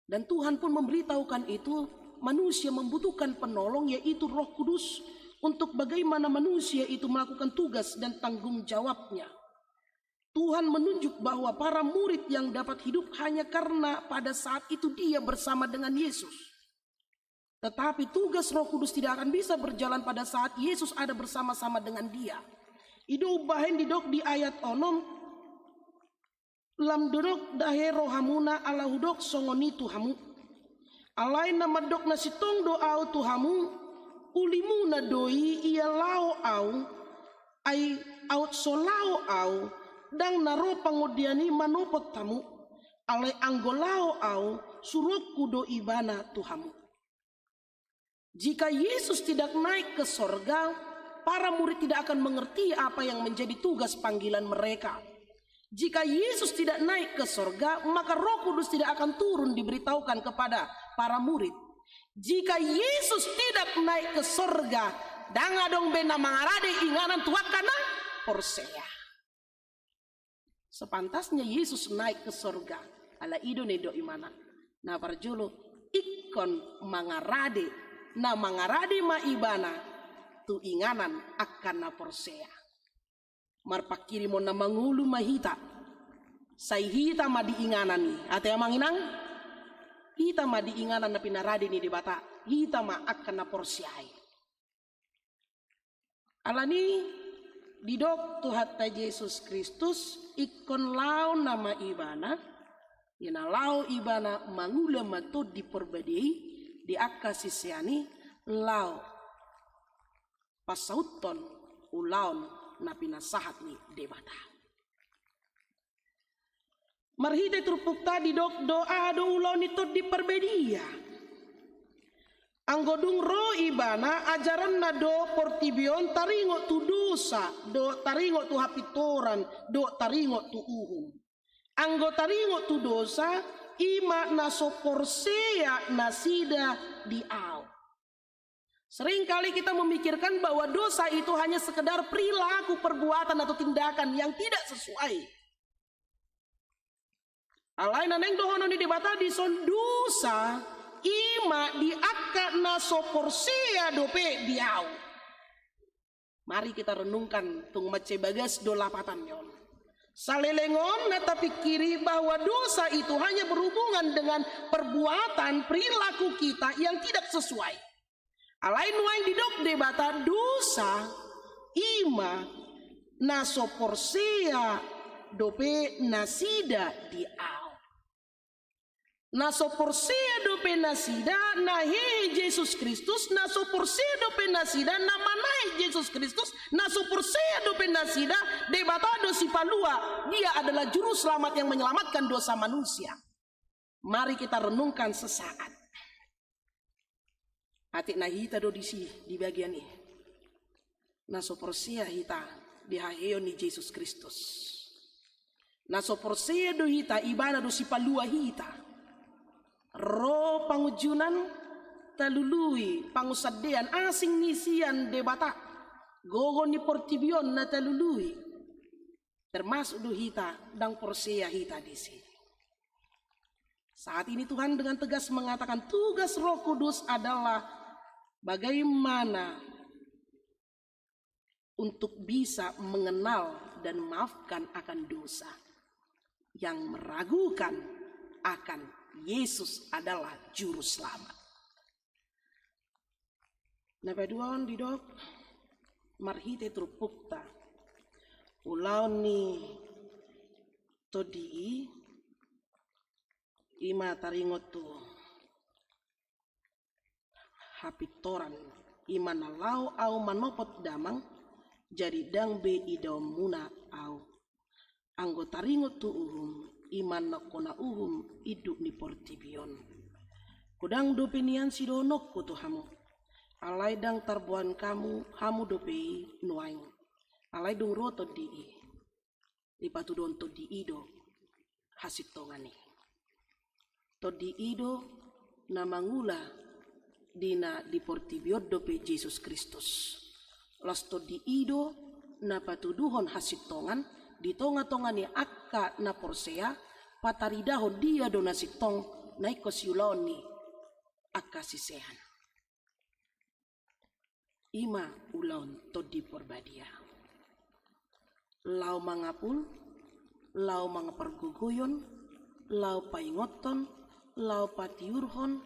Dan Tuhan pun memberitahukan itu, manusia membutuhkan penolong, yaitu Roh Kudus, untuk bagaimana manusia itu melakukan tugas dan tanggung jawabnya. Tuhan menunjuk bahwa para murid yang dapat hidup hanya karena pada saat itu dia bersama dengan Yesus. Tetapi tugas Roh Kudus tidak akan bisa berjalan pada saat Yesus ada bersama-sama dengan dia. I do umbahen didok di ayat onom, lam dodok dahe rohamuna ala hudok songon i tu hamu. Alai na mandok na sintong do ahu tu hamu, ulimuna do i ia lao ahu, ai aut so lao ahu, ndang na ro pangondian i manopot hamu, alai anggo lao ahu, suruonku do ibana tu hamu. Jika Yesus tidak naik ke sorga, para murid tidak akan mengerti apa yang menjadi tugas panggilan mereka. Jika Yesus tidak naik ke sorga, maka Roh Kudus tidak akan turun diberitahukan kepada para murid. Jika Yesus tidak naik ke sorga, ndang adong be na mangarade inganan tu angka na porsea. Sepantasnya Yesus naik ke sorga, ala i do na nidok ibana. Na parjolo, ingkon mangarade, na mangarade ma ibana tu inganan angka na porsea. Marpanghirimon na mangolu ma hita. Sai hita ma di inganan i. Ate amang inang, hita ma di inganan na pinarade ni Debata, hita ma angka na porsea i. Alani didok Tuhanta Jesus Kristus, ingkon laona ma ibana, ia na lao ibana mangula ma Tondi Porbadia i di angka sisean i, lao pansauthon ulaon na pinasahat ni Debata. Marhite turpukta didok do aha do ulaon ni Tondi Porbadia. Anggo dung ro ibana, ajaranna do portibi on taringot tu dosa, dohot taringot tu hapintoran, dohot taringot tu uhum. Anggo taringot tu dosa, i ma na so porsea nasida di ahu. Seringkali kita memikirkan bahwa dosa itu hanya sekedar perilaku, perbuatan, atau tindakan yang tidak sesuai. Alai na naeng dohonon ni Debata dison, dosa i ma di angka na so porsea dope di ahu. Mari kita renungkan, tung mansai bagas do lapatan ni on. Saleleng on na tapingkiri bahwa dosa itu hanya berhubungan dengan perbuatan, perilaku kita yang tidak sesuai. Alai nuaeng didok Debata, dosa i ma na so porsea dope nasida di ahu. Na so porsea dope nasida na hehe Jesus Kristus, na so porsea dope nasida na manaek Jesus Kristus, na so porsea dope nasida Debata do Sipalua, Dia adalah Juru Selamat yang menyelamatkan dosa manusia. Mari kita renungkan sesaat. Atik na hita do disi di bagian i. Na so porsea hita di haheheon ni Jesus Kristus. Na so porsea do hita, Ibana do Sipalua hita. Ro pangunjunan, talului pangunsandean, asing ni sian Debata. gogo ni portibi on na talului, termasuk do hita, ndang porsea hita disi. Saat ini Tuhan dengan tegas mengatakan tugas Roh Kudus adalah bagaimana untuk bisa mengenal dan memaafkan akan dosa, yang meragukan akan Yesus adalah Juru Selamat. Na paduahon didok marhite turpukta, ulaon ni Tondi i, i ma taringot tu hapintoran, i ma na laho ahu manopot damang, jadi ndang be idaonmuna ahu. Anggo taringot tu uhum, i ma na hona uhum induk ni portibi on. Godang dope nian sidohononku tu hamu, alai ndang tarboan hamu, hamu dope i nuaeng. Alai dung ro Tondi i, dipatuduhon Tondi i do hasintongan i. Tondi i do na mangula di na di portibi on dope Jesus Kristus. Laos Tondi i do na patuduhon hasintongan di tonga-tonga ni angka na porsea, pataridahon dia do na sintong na ingkon siulaon ni angka sisean. I ma ulaon Tondi Porbadia. Laho mangapul, laho mangapargogoion, laho paingothon, laho patiurhon,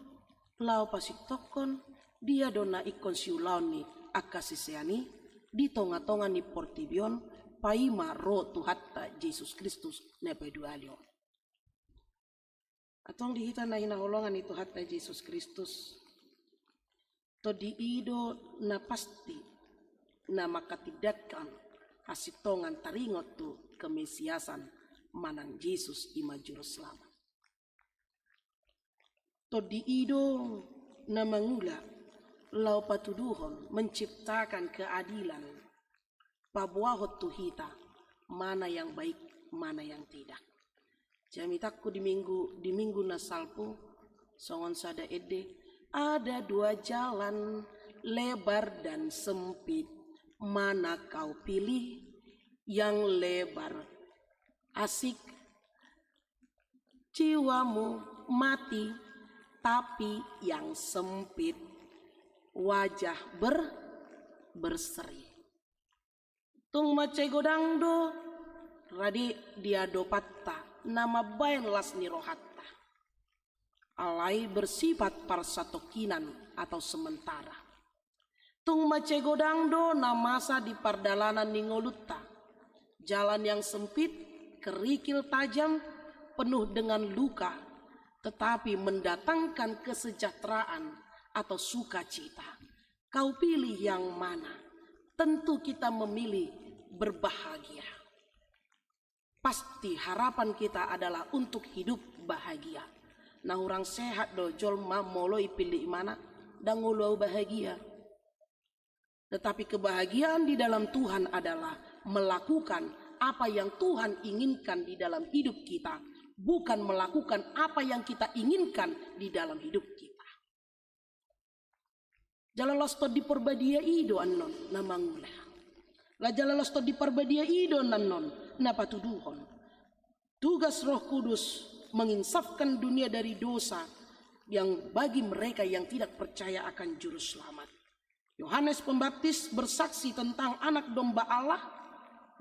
laho pasintonghon, dia do na ingkon siulaon ni angka sisean i di tonga-tonga ni portibi on, paima ro Tuhanta Jesus Kristus na paduahalihon. Antong di hita na hinaholongan ni Tuhanta Jesus Kristus, Tondi i do na pasti na manghatindanghon hasintongan taringot tu kemesiasan manang Jesus i ma Juru Selamat. Tondi i do na mangula laho patuduhon, menciptakan keadilan, paboahon tu hita mana yang baik, mana yang tidak. Jamitangku di minggu, di minggu na salpu, songon sada ende, ada dua jalan, lebar dan sempit, mana kau pilih? Yang lebar asik, jiwamu mati, tapi yang sempit wajah ber-, berseri. Tung mansai godang do rade di adopanta na mambahen las ni rohanta, alai bersifat parsatongkinan atau sementara. Tung mansai godang do na masa di pardalanan ni ngolunta. Jalan yang sempit, kerikil tajam, penuh dengan luka, tetapi mendatangkan kesejahteraan atau sukacita. Kau pilih yang mana? Tentu kita memilih berbahagia. Pasti harapan kita adalah untuk hidup bahagia. Na hurang sehat do jolma molo dipillit imana, ndang olo au bahagia. Tetapi kebahagiaan di dalam Tuhan adalah melakukan apa yang Tuhan inginkan di dalam hidup kita, bukan melakukan apa yang kita inginkan di dalam hidup kita. Jala laos Tondi Porbadia i do annon na mangula. Laos jala laos Tondi Porbadia i do annon na patuduhon. Tugas Roh Kudus menginsafkan dunia dari dosa yang bagi mereka yang tidak percaya akan Juru Selamat. Yohanes Pembaptis bersaksi tentang Anak Domba Allah,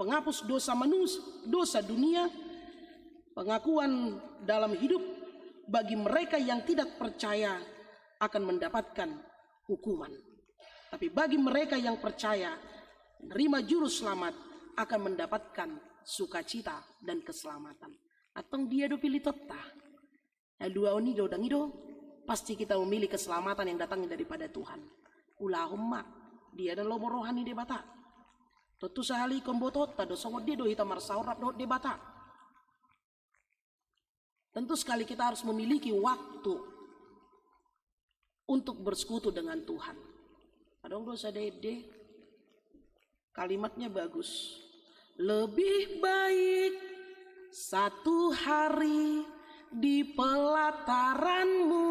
penghapus dosa manus-, dosa dunia, pengakuan dalam hidup bagi mereka yang tidak percaya akan mendapatkan hukuman. Tapi bagi mereka yang percaya, menerima Juru Selamat, akan mendapatkan sukacita dan keselamatan. Antong dia do pilitotta? Dua on i do, dang i do. Pasti kita memilih keselamatan yang datangnya daripada Tuhan. Ulahon ma, dia do na lomo roha ni Debata. Tontu sahali ingkon botoonta do, songon dia do hita marsaor rap dohot Debata. Tentu sekali kita harus memiliki waktu untuk bersekutu dengan Tuhan. Adong do sada ende, kalimatnya bagus. Lebih baik satu hari di pelataranmu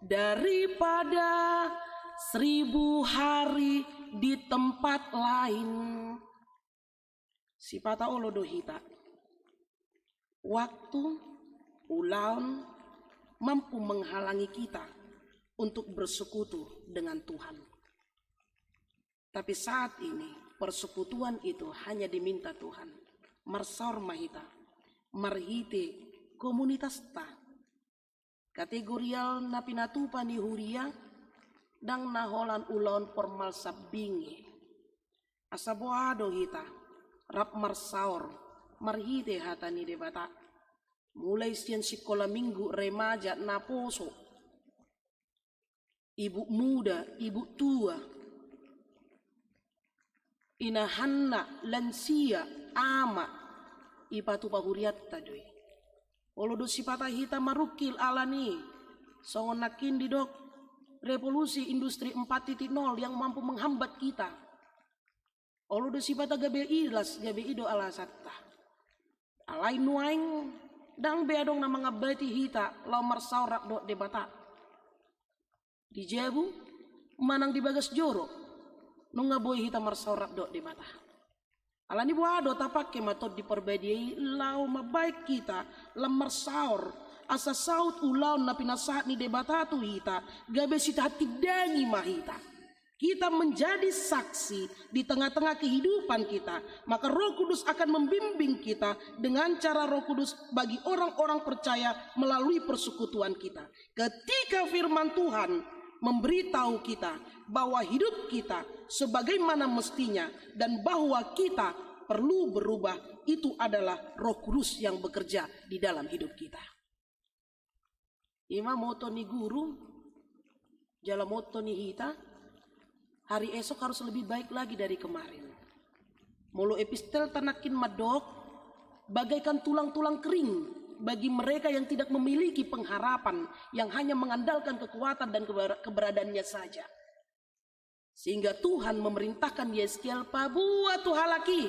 daripada seribu hari di tempat lain. Sipata olo do hita. Waktu, ulaon, mampu menghalangi kita untuk bersekutu dengan Tuhan. Tapi saat ini, persekutuan itu hanya diminta Tuhan. Marsaor ma hita, marhite komunitasta. Kategorial na pinatupa ni huria, ndang na holan ulaon formal sambing i. Asa boha do hita, rap marsaor, marhite hata ni Debata. Mulai sian sikola minggu, remaja, naposo, ibu muda, ibu tua, inahanna, lansia, ama, ipatupa hurianta do i. Olo do sipata hita marungkil alani, songon nangkin didok revolusi industri empat titik nol yang mampu menghambat kita. Olo do sipata gabe ilas, gabe i do alasanta. Alai nuaeng, ndang be adong na mangambati hita laho marsaor rap dohot Debata. Di jabu, manang di bagas joro, nunga boi hita marsaor rap dohot Debata. Alani boha do, tapangke ma Tondi Parbadia i laho mambahen hita lam marsaor, asa saut ulaon na pinasahat ni Debata tu hita, gabe sitahan tindangi ma hita. Kita menjadi saksi di tengah-tengah kehidupan kita, maka Roh Kudus akan membimbing kita dengan cara Roh Kudus bagi orang-orang percaya melalui persekutuan kita. Ketika firman Tuhan memberitahu kita bahwa hidup kita sebagaimana mestinya dan bahwa kita perlu berubah, itu adalah Roh Kudus yang bekerja di dalam hidup kita. Ima moto ni guru, jala moto ni hita, hari esok harus lebih baik lagi dari kemarin. Molo epistelta nangkin mandok, bagaikan tulang-tulang kering bagi mereka yang tidak memiliki pengharapan, yang hanya mengandalkan kekuatan dan keber-, keberadaannya saja. Sehingga Tuhan memerintahkan Yeskiel, paboa tu halak i.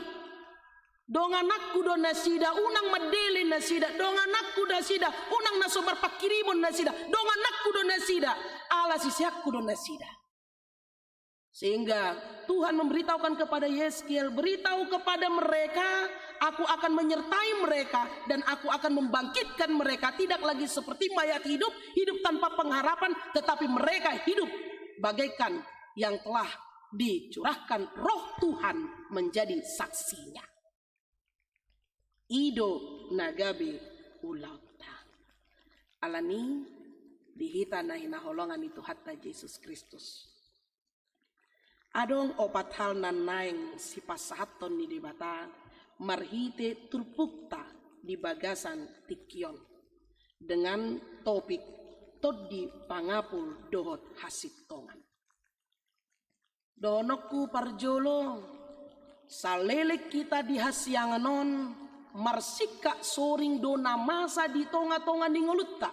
Dongananku do nasida, unang mandele nasida. Dongananku do nasida, unang na so marpanghirimon nasida. Dongananku do nasida, ala siseanku do nasida. Sehingga Tuhan memberitahukan kepada Yeskiel, beritahu kepada mereka, aku akan menyertai mereka dan aku akan membangkitkan mereka, tidak lagi seperti mayat hidup, hidup tanpa pengharapan, tetapi mereka hidup bagaikan yang telah dicurahkan Roh Tuhan menjadi saksinya. I do na gabe ulaonta. Alani di hita na hinaholongan ni Tuhanta Jesus Kristus, adong opat hal na naeng sipasahathon ni Debata marhite turpukta di bagasan tingki on, dengan topik Tondi, Pangapul dohot Hasintongan. Dohononku parjolo, saleleng hita di hasiangan on, marsingkat soring do na masa di tonga-tonga ni ngolunta.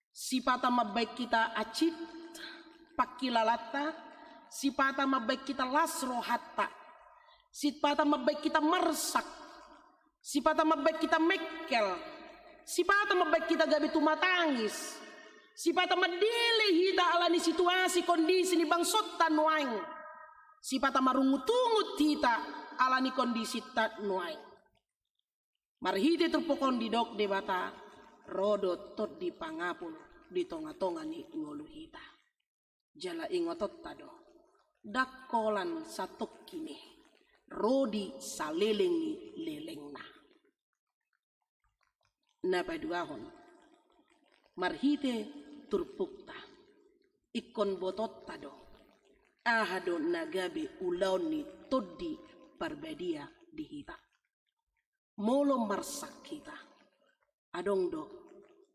Sipata mambahen hita acit pangkilalanta, sipata mambahen hita las rohanta, sipata mambahen hita marsak, sipata mambahen hita mengkel, sipata mambahen hita gabe tumatangis, sipata mandele hita alani situasi kondisi ni bangsonta nuaeng, sipata marungut-ungut hita alani kondisinta nuaeng. Marhite turpuk on didok Debata, ro do Tondi Pangapul di tonga-tonga ni ngolu hita. Jala ingotonta do, ndang holan satongkin i, ro di saleleng ni lelengna. Na paduahon, marhite turpukta, ingkon botoonta do aha do na gabe ulaon ni Tondi Parbadia di hita. Molo marsak hita, adong do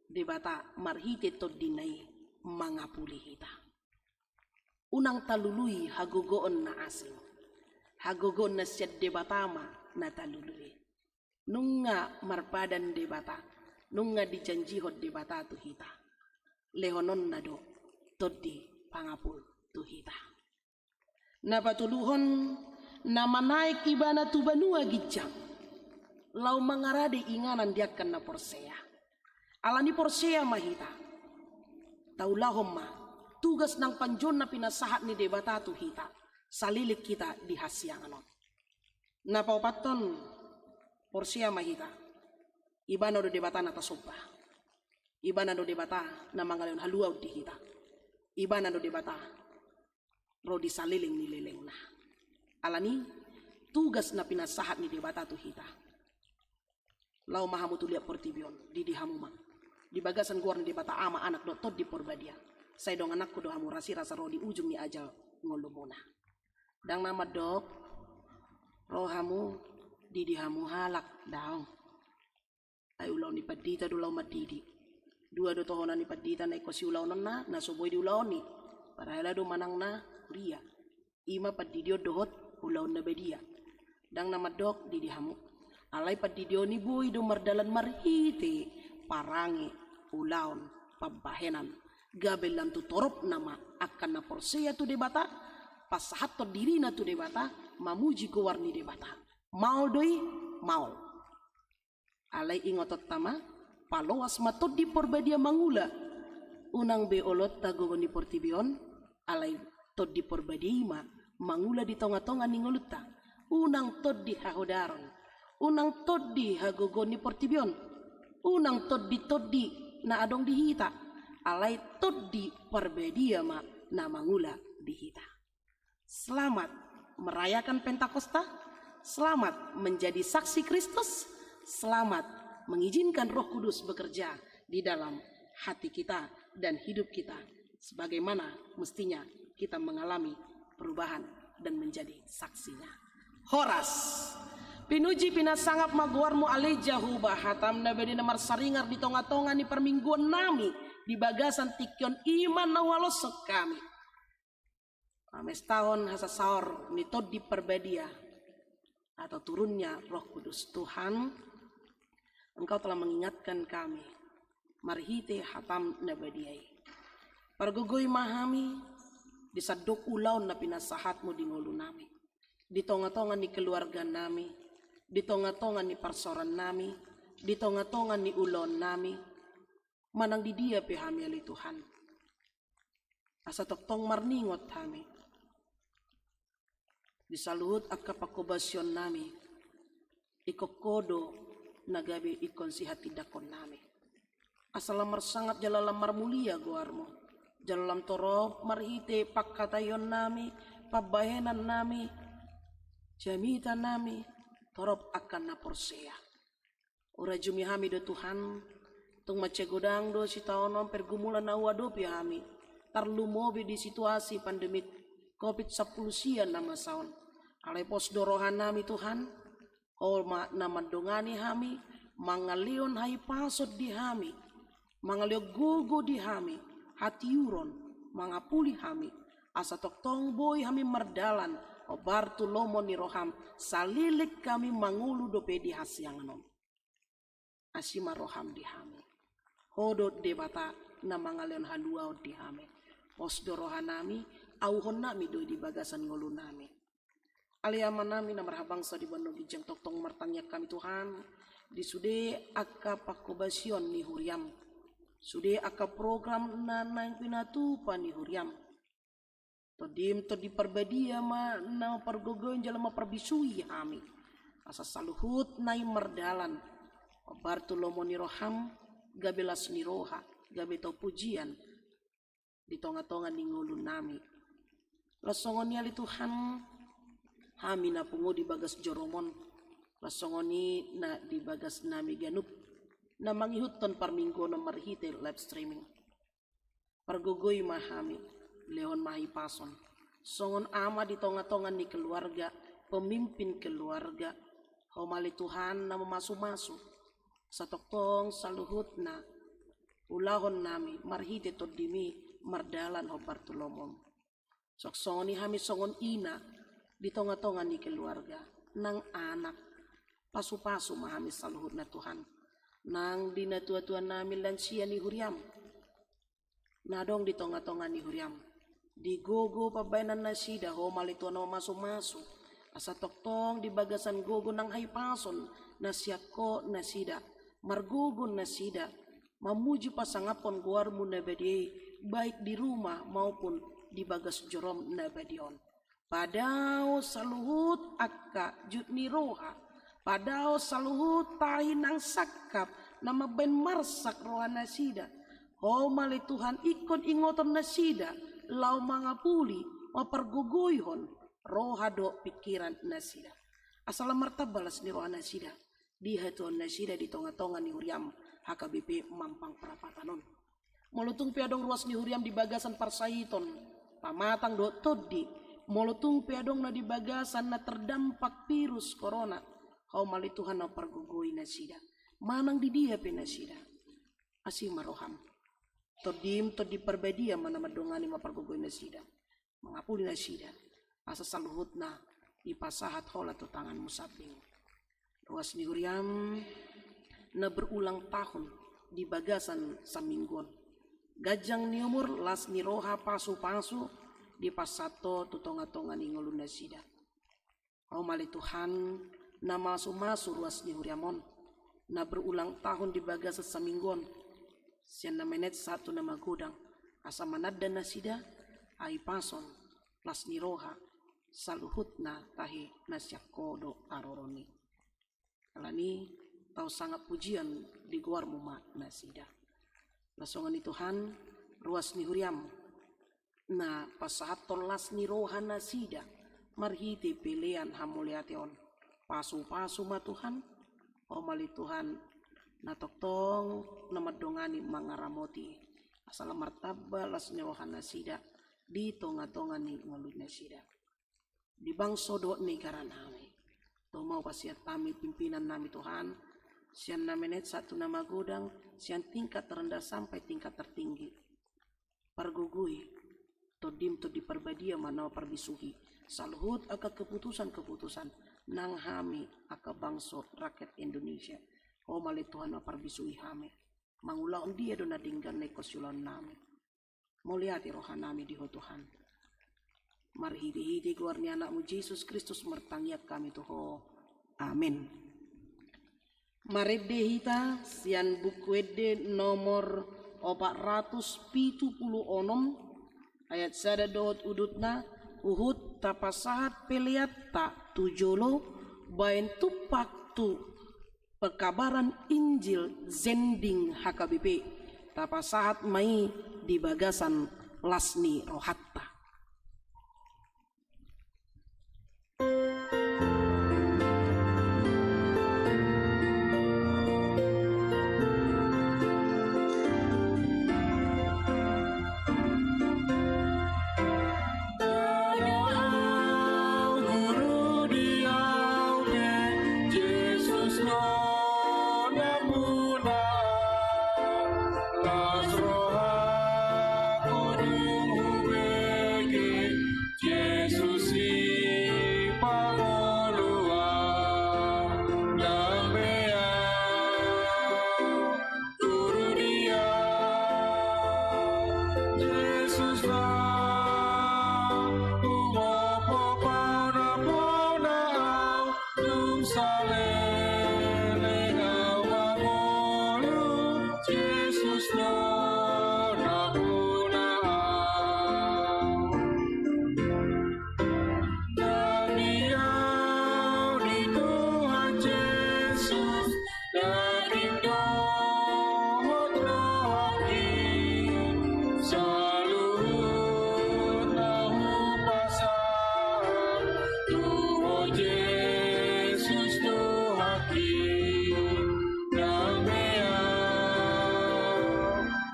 Debata marhite tondina i mangapuli hita. Unang talului hagogoon na asing. Hagogoon na sian Debata ma na talului. Nunga marpadan Debata, nunga dijanjihon Debata tu hita. Lehononna do Tondi Pangapul tu hita. Na patoluhon, na manaek ibana tu banua ginjang, laho mangarade inganan di angka na porsea. Alani porsea ma hita, taulahon ma tugas nang panjouon na pinasahat ni Debata tu hita, saleleng hita di hasiangan on. Na paopathon, porsea ma hita, Ibana do Debata na tasomba. Ibana do Debata na mangalehon haluaon di hita. Ibana do Debata ro di saleleng ni lelengna. Alani, tugas na pinasahat ni Debata tu hita. Laho ma hamu tu liat portibi on, didi hamu ma di bagasan goar ni Debata Ama, Anak dohot Tondi Porbadia. Sai dongananku do hamu rasirasa ro di ujung ni ajal ngolumuna. Ndang na mandok ro hamu, didi hamu halak, daong. Ai ulaon ni pandita do laho mandidi. Dua do tohonan ni pandita na ingkon siulaononna, na so boi diulaon i. Parhalado manang na huria. I ma pandidion dohot ulaon na badia. Ndang na mandok didi hamu. Alai pandidion i boi do mardalan marhite parange, ulaon, pambahenan. Gabe lam tu toropna ma angka na porsea tu Debata, pasahathon dirina tu Debata, mamuji goar ni Debata. Maol do i, maol. Alai ingotonta ma, paloas ma Tondi Porbadia mangula. Unang be oloanta gogo ni portibi on, alai Tondi Porbadia i ma mangula di tongatonga ni ngolunta. Unang tondi hahodaron, unang tondi hagogoon ni portibi on, unang tonditondi na adong di hita, alai Tondi Porbadia ma na mangula di hita. Selamat merayakan Pentakosta, selamat menjadi saksi Kristus, selamat mengizinkan Roh Kudus bekerja di dalam hati kita dan hidup kita, sebagaimana mestinya kita mengalami perubahan dan menjadi saksinya. Horas. Pinuji pinasangap ma goarmu ale Jahowa, hatam na badia na marsaringar di tongatonga ni parmingguonnami di bagasan tingki on, i ma na hualoshon hami. Pamestahon hasasaor ni Tondi Parbadia atau turunnya Roh Kudus. Tuhan, Engkau telah mengingatkan kami marhite hatam na badia i. Pargogoi ma hami di sandok ulaon na pinasahatmu di ngolunami, di tongatonga ni keluarganami, di tongatonga ni parsaorannami, di tongatonga ni ulaonnami, manang di dia pe hami ale Tuhan. Asa tongtong marningot hami di saluhut angka pangkobasionnami, ingkon Ho do na gabe ingkon sihatindangkonnami. Asa lam marsangap jala lam marmulia goarmu, jala lam torop marhite pangkataionnami, pambahenannami, jamitanami, torop angka na porsea. Hurajumi hami do Tuhan, tung mansai godang do sitaonon pergumulan na huadopi hami, tarlumobi di situasi pandemi covid sampulu sia na masa on. Alai pos do rohanami Tuhan, Ho ma na mandongani hami, mangalehon hahipason di hami, mangalehon gogo di hami, hatiuron, mangapuli hami, asa tongtong boi hami mardalan hombar tu lomo ni roham, saleleng hami mangolu dope di hasiangan on. Asi ma roham di hami. Ho do Debata na mangalehon haluaon di hami. Pos do rohanami, auhonnami do i di bagasan ngolunami. Ale Amanami na marhabangsa di banua ginjang, tongtong martangiang hami Tuhan, di sude angka pangkobasion ni huriam, sude angka program na naeng pinatupa ni huriam. Tondim Tondi Parbadia ma na pargogoi jala maparbisui hami, asa saluhutna i mardalan hombar tu lomo ni roham, gabe las ni roha, gabe tau pujian di tongatonga ni ngolunami. Las songon i ale Tuhan, hami na pungu di bagas jorom on, las songon i na di bagasnami ganup na mangihuthon parmingguon on marhite live streaming. Pargogoi ma hami, lehon ma hahipason songon ama di tongatonga ni keluarga, pemimpin keluarga. Ho ma ale Tuhan na mamasumasu, asa tongtong saluhutna ulahonnami marhite Tondimi mardalan hombar tu lomom. Songon i hami songon ina di tongatonga ni keluarga, nang anak, pasupasu ma hami saluhutna Tuhan. Nang di natuatuanami, lansia ni huriam na adong di tongatonga ni huriam, di gogo pambahenannasida, Ho ma ale Tuhan na mamasumasu, asa tongtong di bagasan gogo nang hahipason na sian Ho nasida, margogo nasida mamuji pasangaphon goarmu na badia i baik di rumah maupun di bagas jorom na badia on. Padao saluhut angka jut ni roha, padao saluhut tahi nang sangkap na mambaen marsak roha nasida. Ho ma ale Tuhan, ingkon ingoton nasida, laho mangapuli, mampargogoihon roha dohot pingkiran nasida, asa lam martamba las ni roha nasida di hatuaon nasida di tonga-tonga ni huriam H K B P Mampang Prapatan on. Molo tung pe adong ruas ni huriam di bagasan parsahiton, pamatang dohot tondi, molo tung pe adong na di bagasan na terdampak virus corona, ho ma ale Tuhan na pargogoi nasida, manang di dia pe nasida. Asi ma roham. Tondim, Tondi Parbadia ma na mandongani, mampargogoi nasida, mangapuli nasida, asa saluhutna dipasahat Ho la tu tanganmu sambing. Ruas ni huriam na berulang tahun di bagasan saminggu on. Ganjang ni umur, las ni roha, pasu-pasu dipasahat Ho tu tonga-tonga ni ngolu nasida. Ho ma ale Tuhan, na masu-masu ruas ni huriam on, na berulang tahun di bagasan saminggu on, sian na menet sahat tu na magodang, asa mananda nasida, ai pason, las ni roha, saluhutna tahi na sian Ho do haroro ni. Alani i, tau sangap pujian di goarmu ma nasida. Las songon i Tuhan, ruas ni huriam, na pasahathon las ni roha nasida, marhite pelean hamauliateon. Pasu-pasu ma Tuhan, Ho ma ale Tuhan, na tongtong na mandongani mangaramoti, asa lam martamba las ni roha nasida, di tonga-tonga ni ngolu nasida. Di bangso dohot negara nami. Tong ma hupasahat hami pimpinan nami Tuhan, sian na menet sahat tu na magodang, sian tingkat terendah sampai tingkat tertinggi. Pargogoi, Tondim Tondi Parbadia ma na parbisuhi saluhut angka keputusan-keputusan nang hami angka bangso rakyat Indonesia. Ho ma ale Tuhan na parbisuhi hami. Mangulahon dia do na denggan na ingkon siulaon nami. Mauliate roha nami di Ho Tuhan. Marhite-hite goar ni Anakmu Jesus Kristus martangiang hami tu Ho. Amen. Marende hita sian Buku Ende nomor opat ratus pitu pulu onom, ayat sada dohot udutna, huhut tapasahat peleanta tu jolo, baen tumpak tu pekabaran Injil zending H K B P, tapasahat ma i di bagasan las ni rohanta. Dao au guru di au pe, Jesus do nampuna au. Las rohaku dung hubege Jesus sipangolu au. Dame au guru di au, Jesus do humophop au, nampuna au, dung saleleng au mangolu, Jesus do nampuna au. Dadi au di Tuhan Jesus, daging dohot rohangki, saluhutna hupasahat tu Ho Jesus Tuhanki. Dame au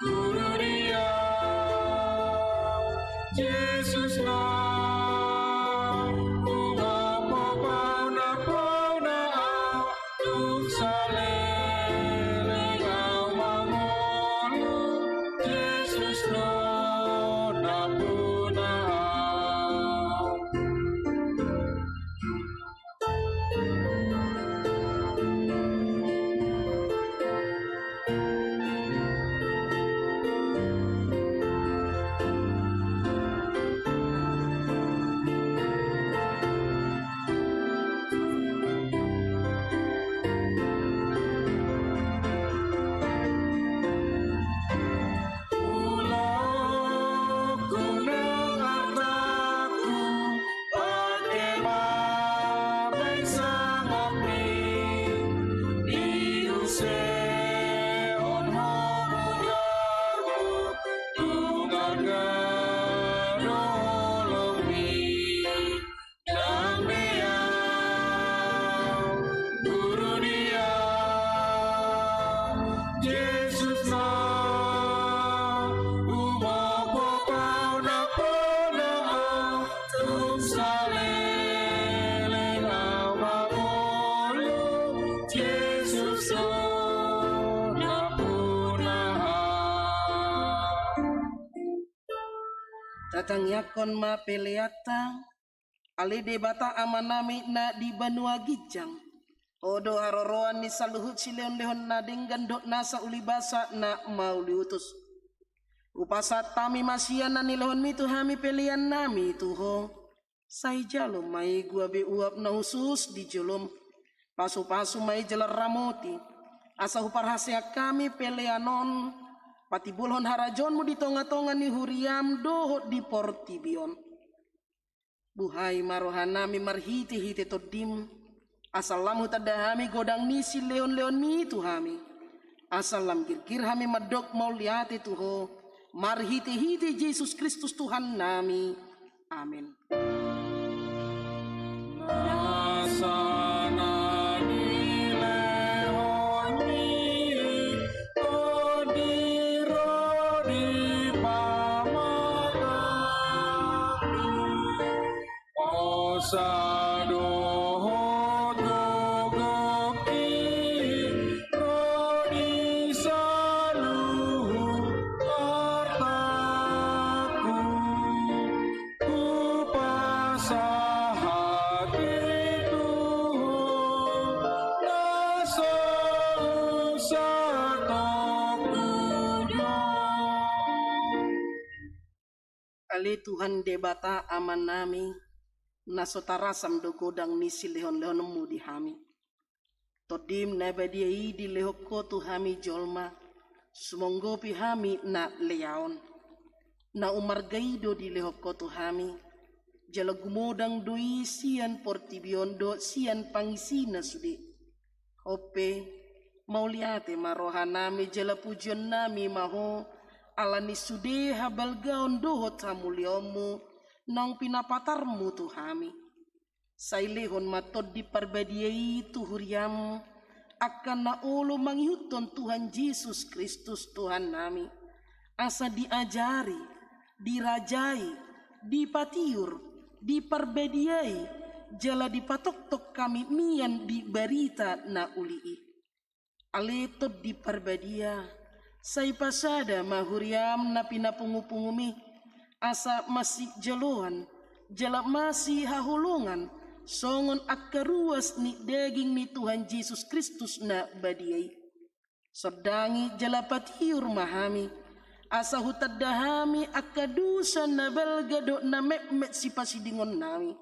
guru di au, Jesus do humophop au, nampuna au, dung saleleng au mangolu, Jesus do nampuna au. Tangiangkon ma peleanta. Ale Debata Amanami na di banua ginjang, Ho do haroroan ni saluhut silehonlehon na denggan dohot nasa ulibasa na mauliutus. Hupasahat hami ma sian na nilehonmi tu hami peleannami tu Ho. Sai jalo ma i gabe uap na hushus di jolom. Pasupasu ma i jala ramoti, asa huparhaseang hami pelean on patimbulhon harajaonmu di tongatonga ni huriam dohot di portibi on. Buhai ma rohanami marhitehite Tondim, asa lam hutanda hami godang ni silehonlehonmi tu hami. Asa lam girgir hami mandok mauliate tu Ho, marhitehite Jesus Kristus Tuhannami. Amen. Nasa na nilehonmi Tondi ro di pamatangku, osa dohot gogongki ro di saluhut artangku. Hupasahat i tu Ho na so husatongku do. Ale Tuhan Debata Amanami, na so tarasam do godang ni silehonlehonmu di hami. Tondim na badia i dilehon Ho tu hami jolma, sumonggopi hami na leaon. Na umarga i do dilehon Ho tu hami, jala gumodang do i sian portibi on dohot sian pangisina sude. On pe, mauliate ma rohanami jala pujionnami ma Ho, ala ni sude habalgaon dohot hamuliaonmu naung pinapatarmu tu hami. Sai lehon ma Tondi Parbadia i tu huriam, angka na olo mangihuthon Tuhan Jesus Kristus Tuhannami, asa diajari, dirajai, dipatiur, diparbadiai, jala dipatoktok hami mian di barita na uli i. Ale Tondi Parbadia, sai pasada ma huriam na pinapungupungumi, asa masijaloan, jala masihaholongan, songon angka ruas ni daging ni Tuhan Jesus Kristus na badia i. Sondangi jala patiur ma hami, asa hutanda hami angka dosa na balga dohot na metmet sipasidingonnami.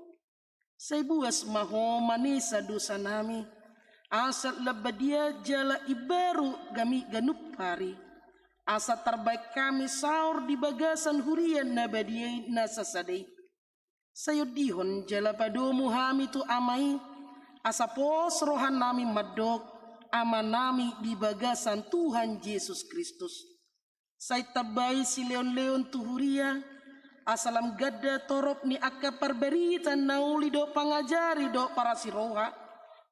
Sai buas ma Ho manesa dosanami, asa lam badia jala imbaru hami ganup ari, asa tarbahen hami saor di bagasan huria na badia i na sasada i. Sai ondihon jala padomu hami tu Ama i, asa pos rohanami mandok Amanami di bagasan Tuhan Jesus Kristus. Sai tambai silehonlehon tu huria, asa lam ganda torop ni angka parbarita na uli dohot pangajari dohot parasi roha,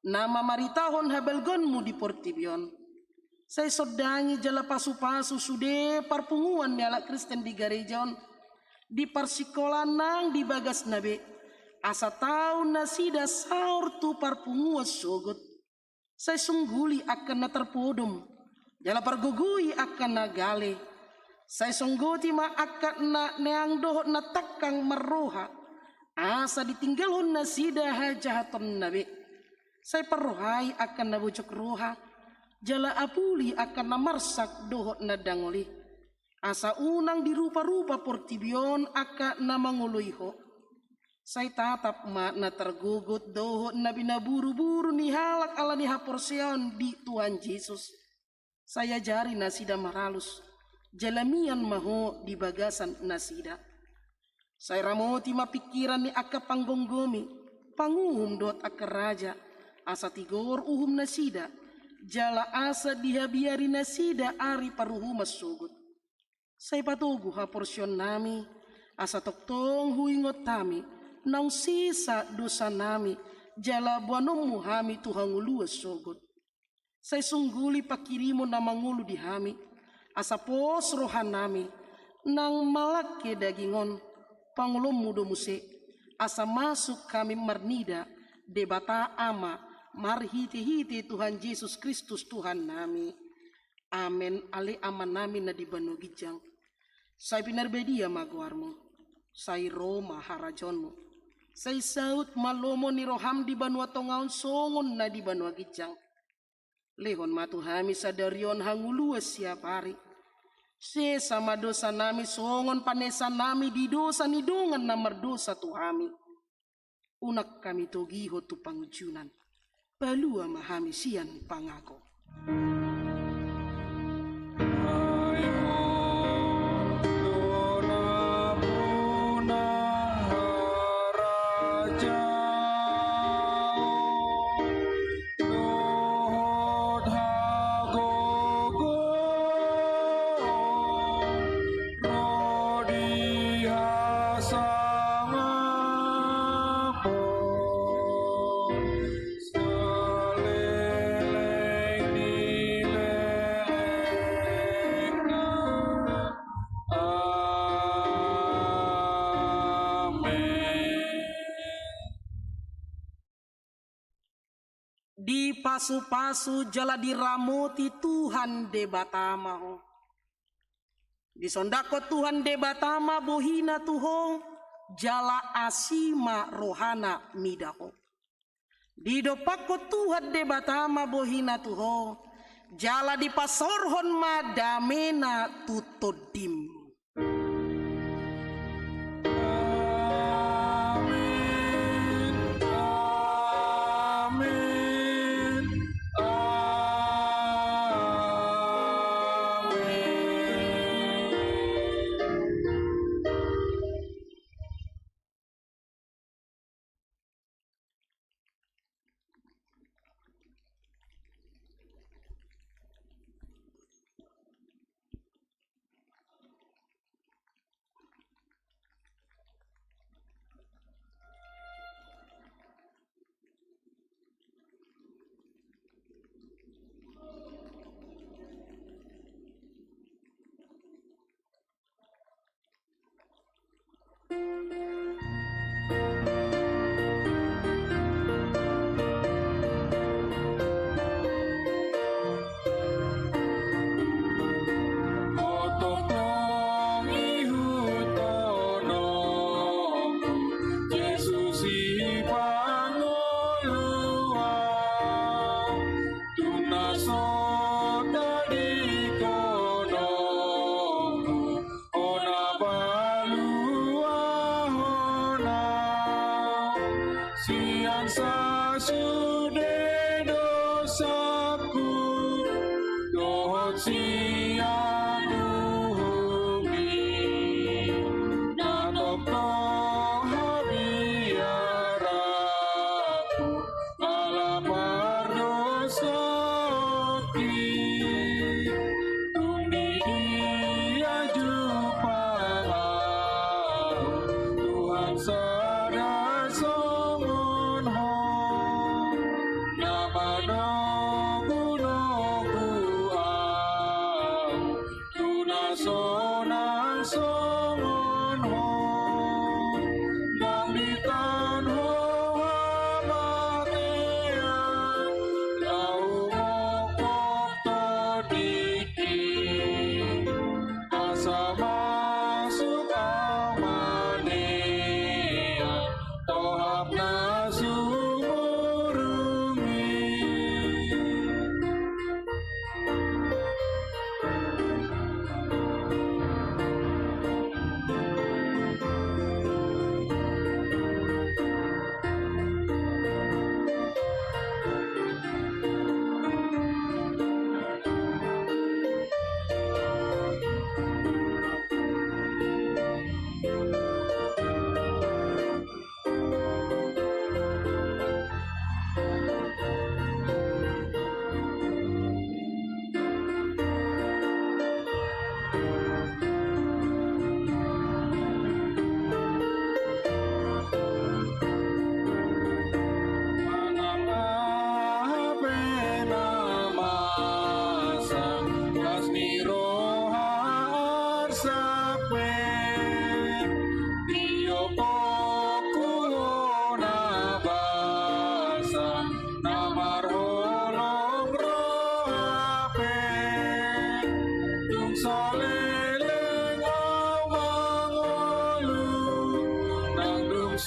na mamaritahon habalgaonmu di portibi on. Sai sondangi jala pasupasu sude parpunguan ni halak Kristen di gareja on, di parsikolaan nang di bagasna be, asa tau nasida saor tu parpunguan sogot. Sai sungguli angka na tarpodom, jala pargogoi angka na gale. Sai songgoti ma angka na neang dohot na tangkang marroha, asa ditinggalhon nasida hajahatonna be. Sai parrohai angka na bojok roha, jala apuli angka na marsak dohot na dangol i. Asa unang diruparupa portibi on angka na mangoloi Ho. Sai tatap ma na targogot dohot na binaburuburu ni halak ala ni haporseaon di Tuhan Jesus. Sai ajari nasida maralus, jala mian ma Ho di bagasan nasida. Sai ramoti ma pingkiran ni angka panggomgomi, panguhum dohot angka raja, asa tigor uhum nasida, jala asa dihabiari nasida ari paruhuman sogot. Sai patogu haporseaonnami, asa tongtong huingot hami, naung sesa dosanami, jala boanonmu hami tu hangoluan sogot. Sai sungguli pangkirimon na mangolu di hami, asa pos rohanami, nang malangke daging on, pangoloonmu do muse, asa masuk hami marnida, Debata Ama, marhitehite Tuhan Jesus Kristus Tuhannami. Amen. Ale Amanami na di banua ginjang, sai pinarbadia ma goarmu. Sai ro ma harajaonmu. Sai saut ma lomo ni roham di banua tonga on songon na di banua ginjang. Lehon ma tu hami sadari on hangoluan siapari. Sesa ma dosanami songon panesanami di dosa ni dongan na mardosa tu hami. Unang hami togihon tu pangunjunan. Palua ma hami sian pangago. Dohot hagogoon ro di hasangapon saleleng ni lelengna. Amen. Dipasupasu jala diramoti Tuhan Debata ma ho. Disondangkon Tuhan Debata ma bohina tu ho, jala asi ma rohana mida ho. Didompakkon Tuhan Debata ma bohina tu ho, jala dipasaorhon ma damena tu tondim. Amen. Amen. Amen. Tung na so tadingkononku hona paluahonna sian sasude dosaku dohot sian uhummi na tongtong habiaranku. Ala pardosaonki tung di dia jumpang ahu Tuhan sada songon Ho na manogunogu ahu.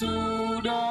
suda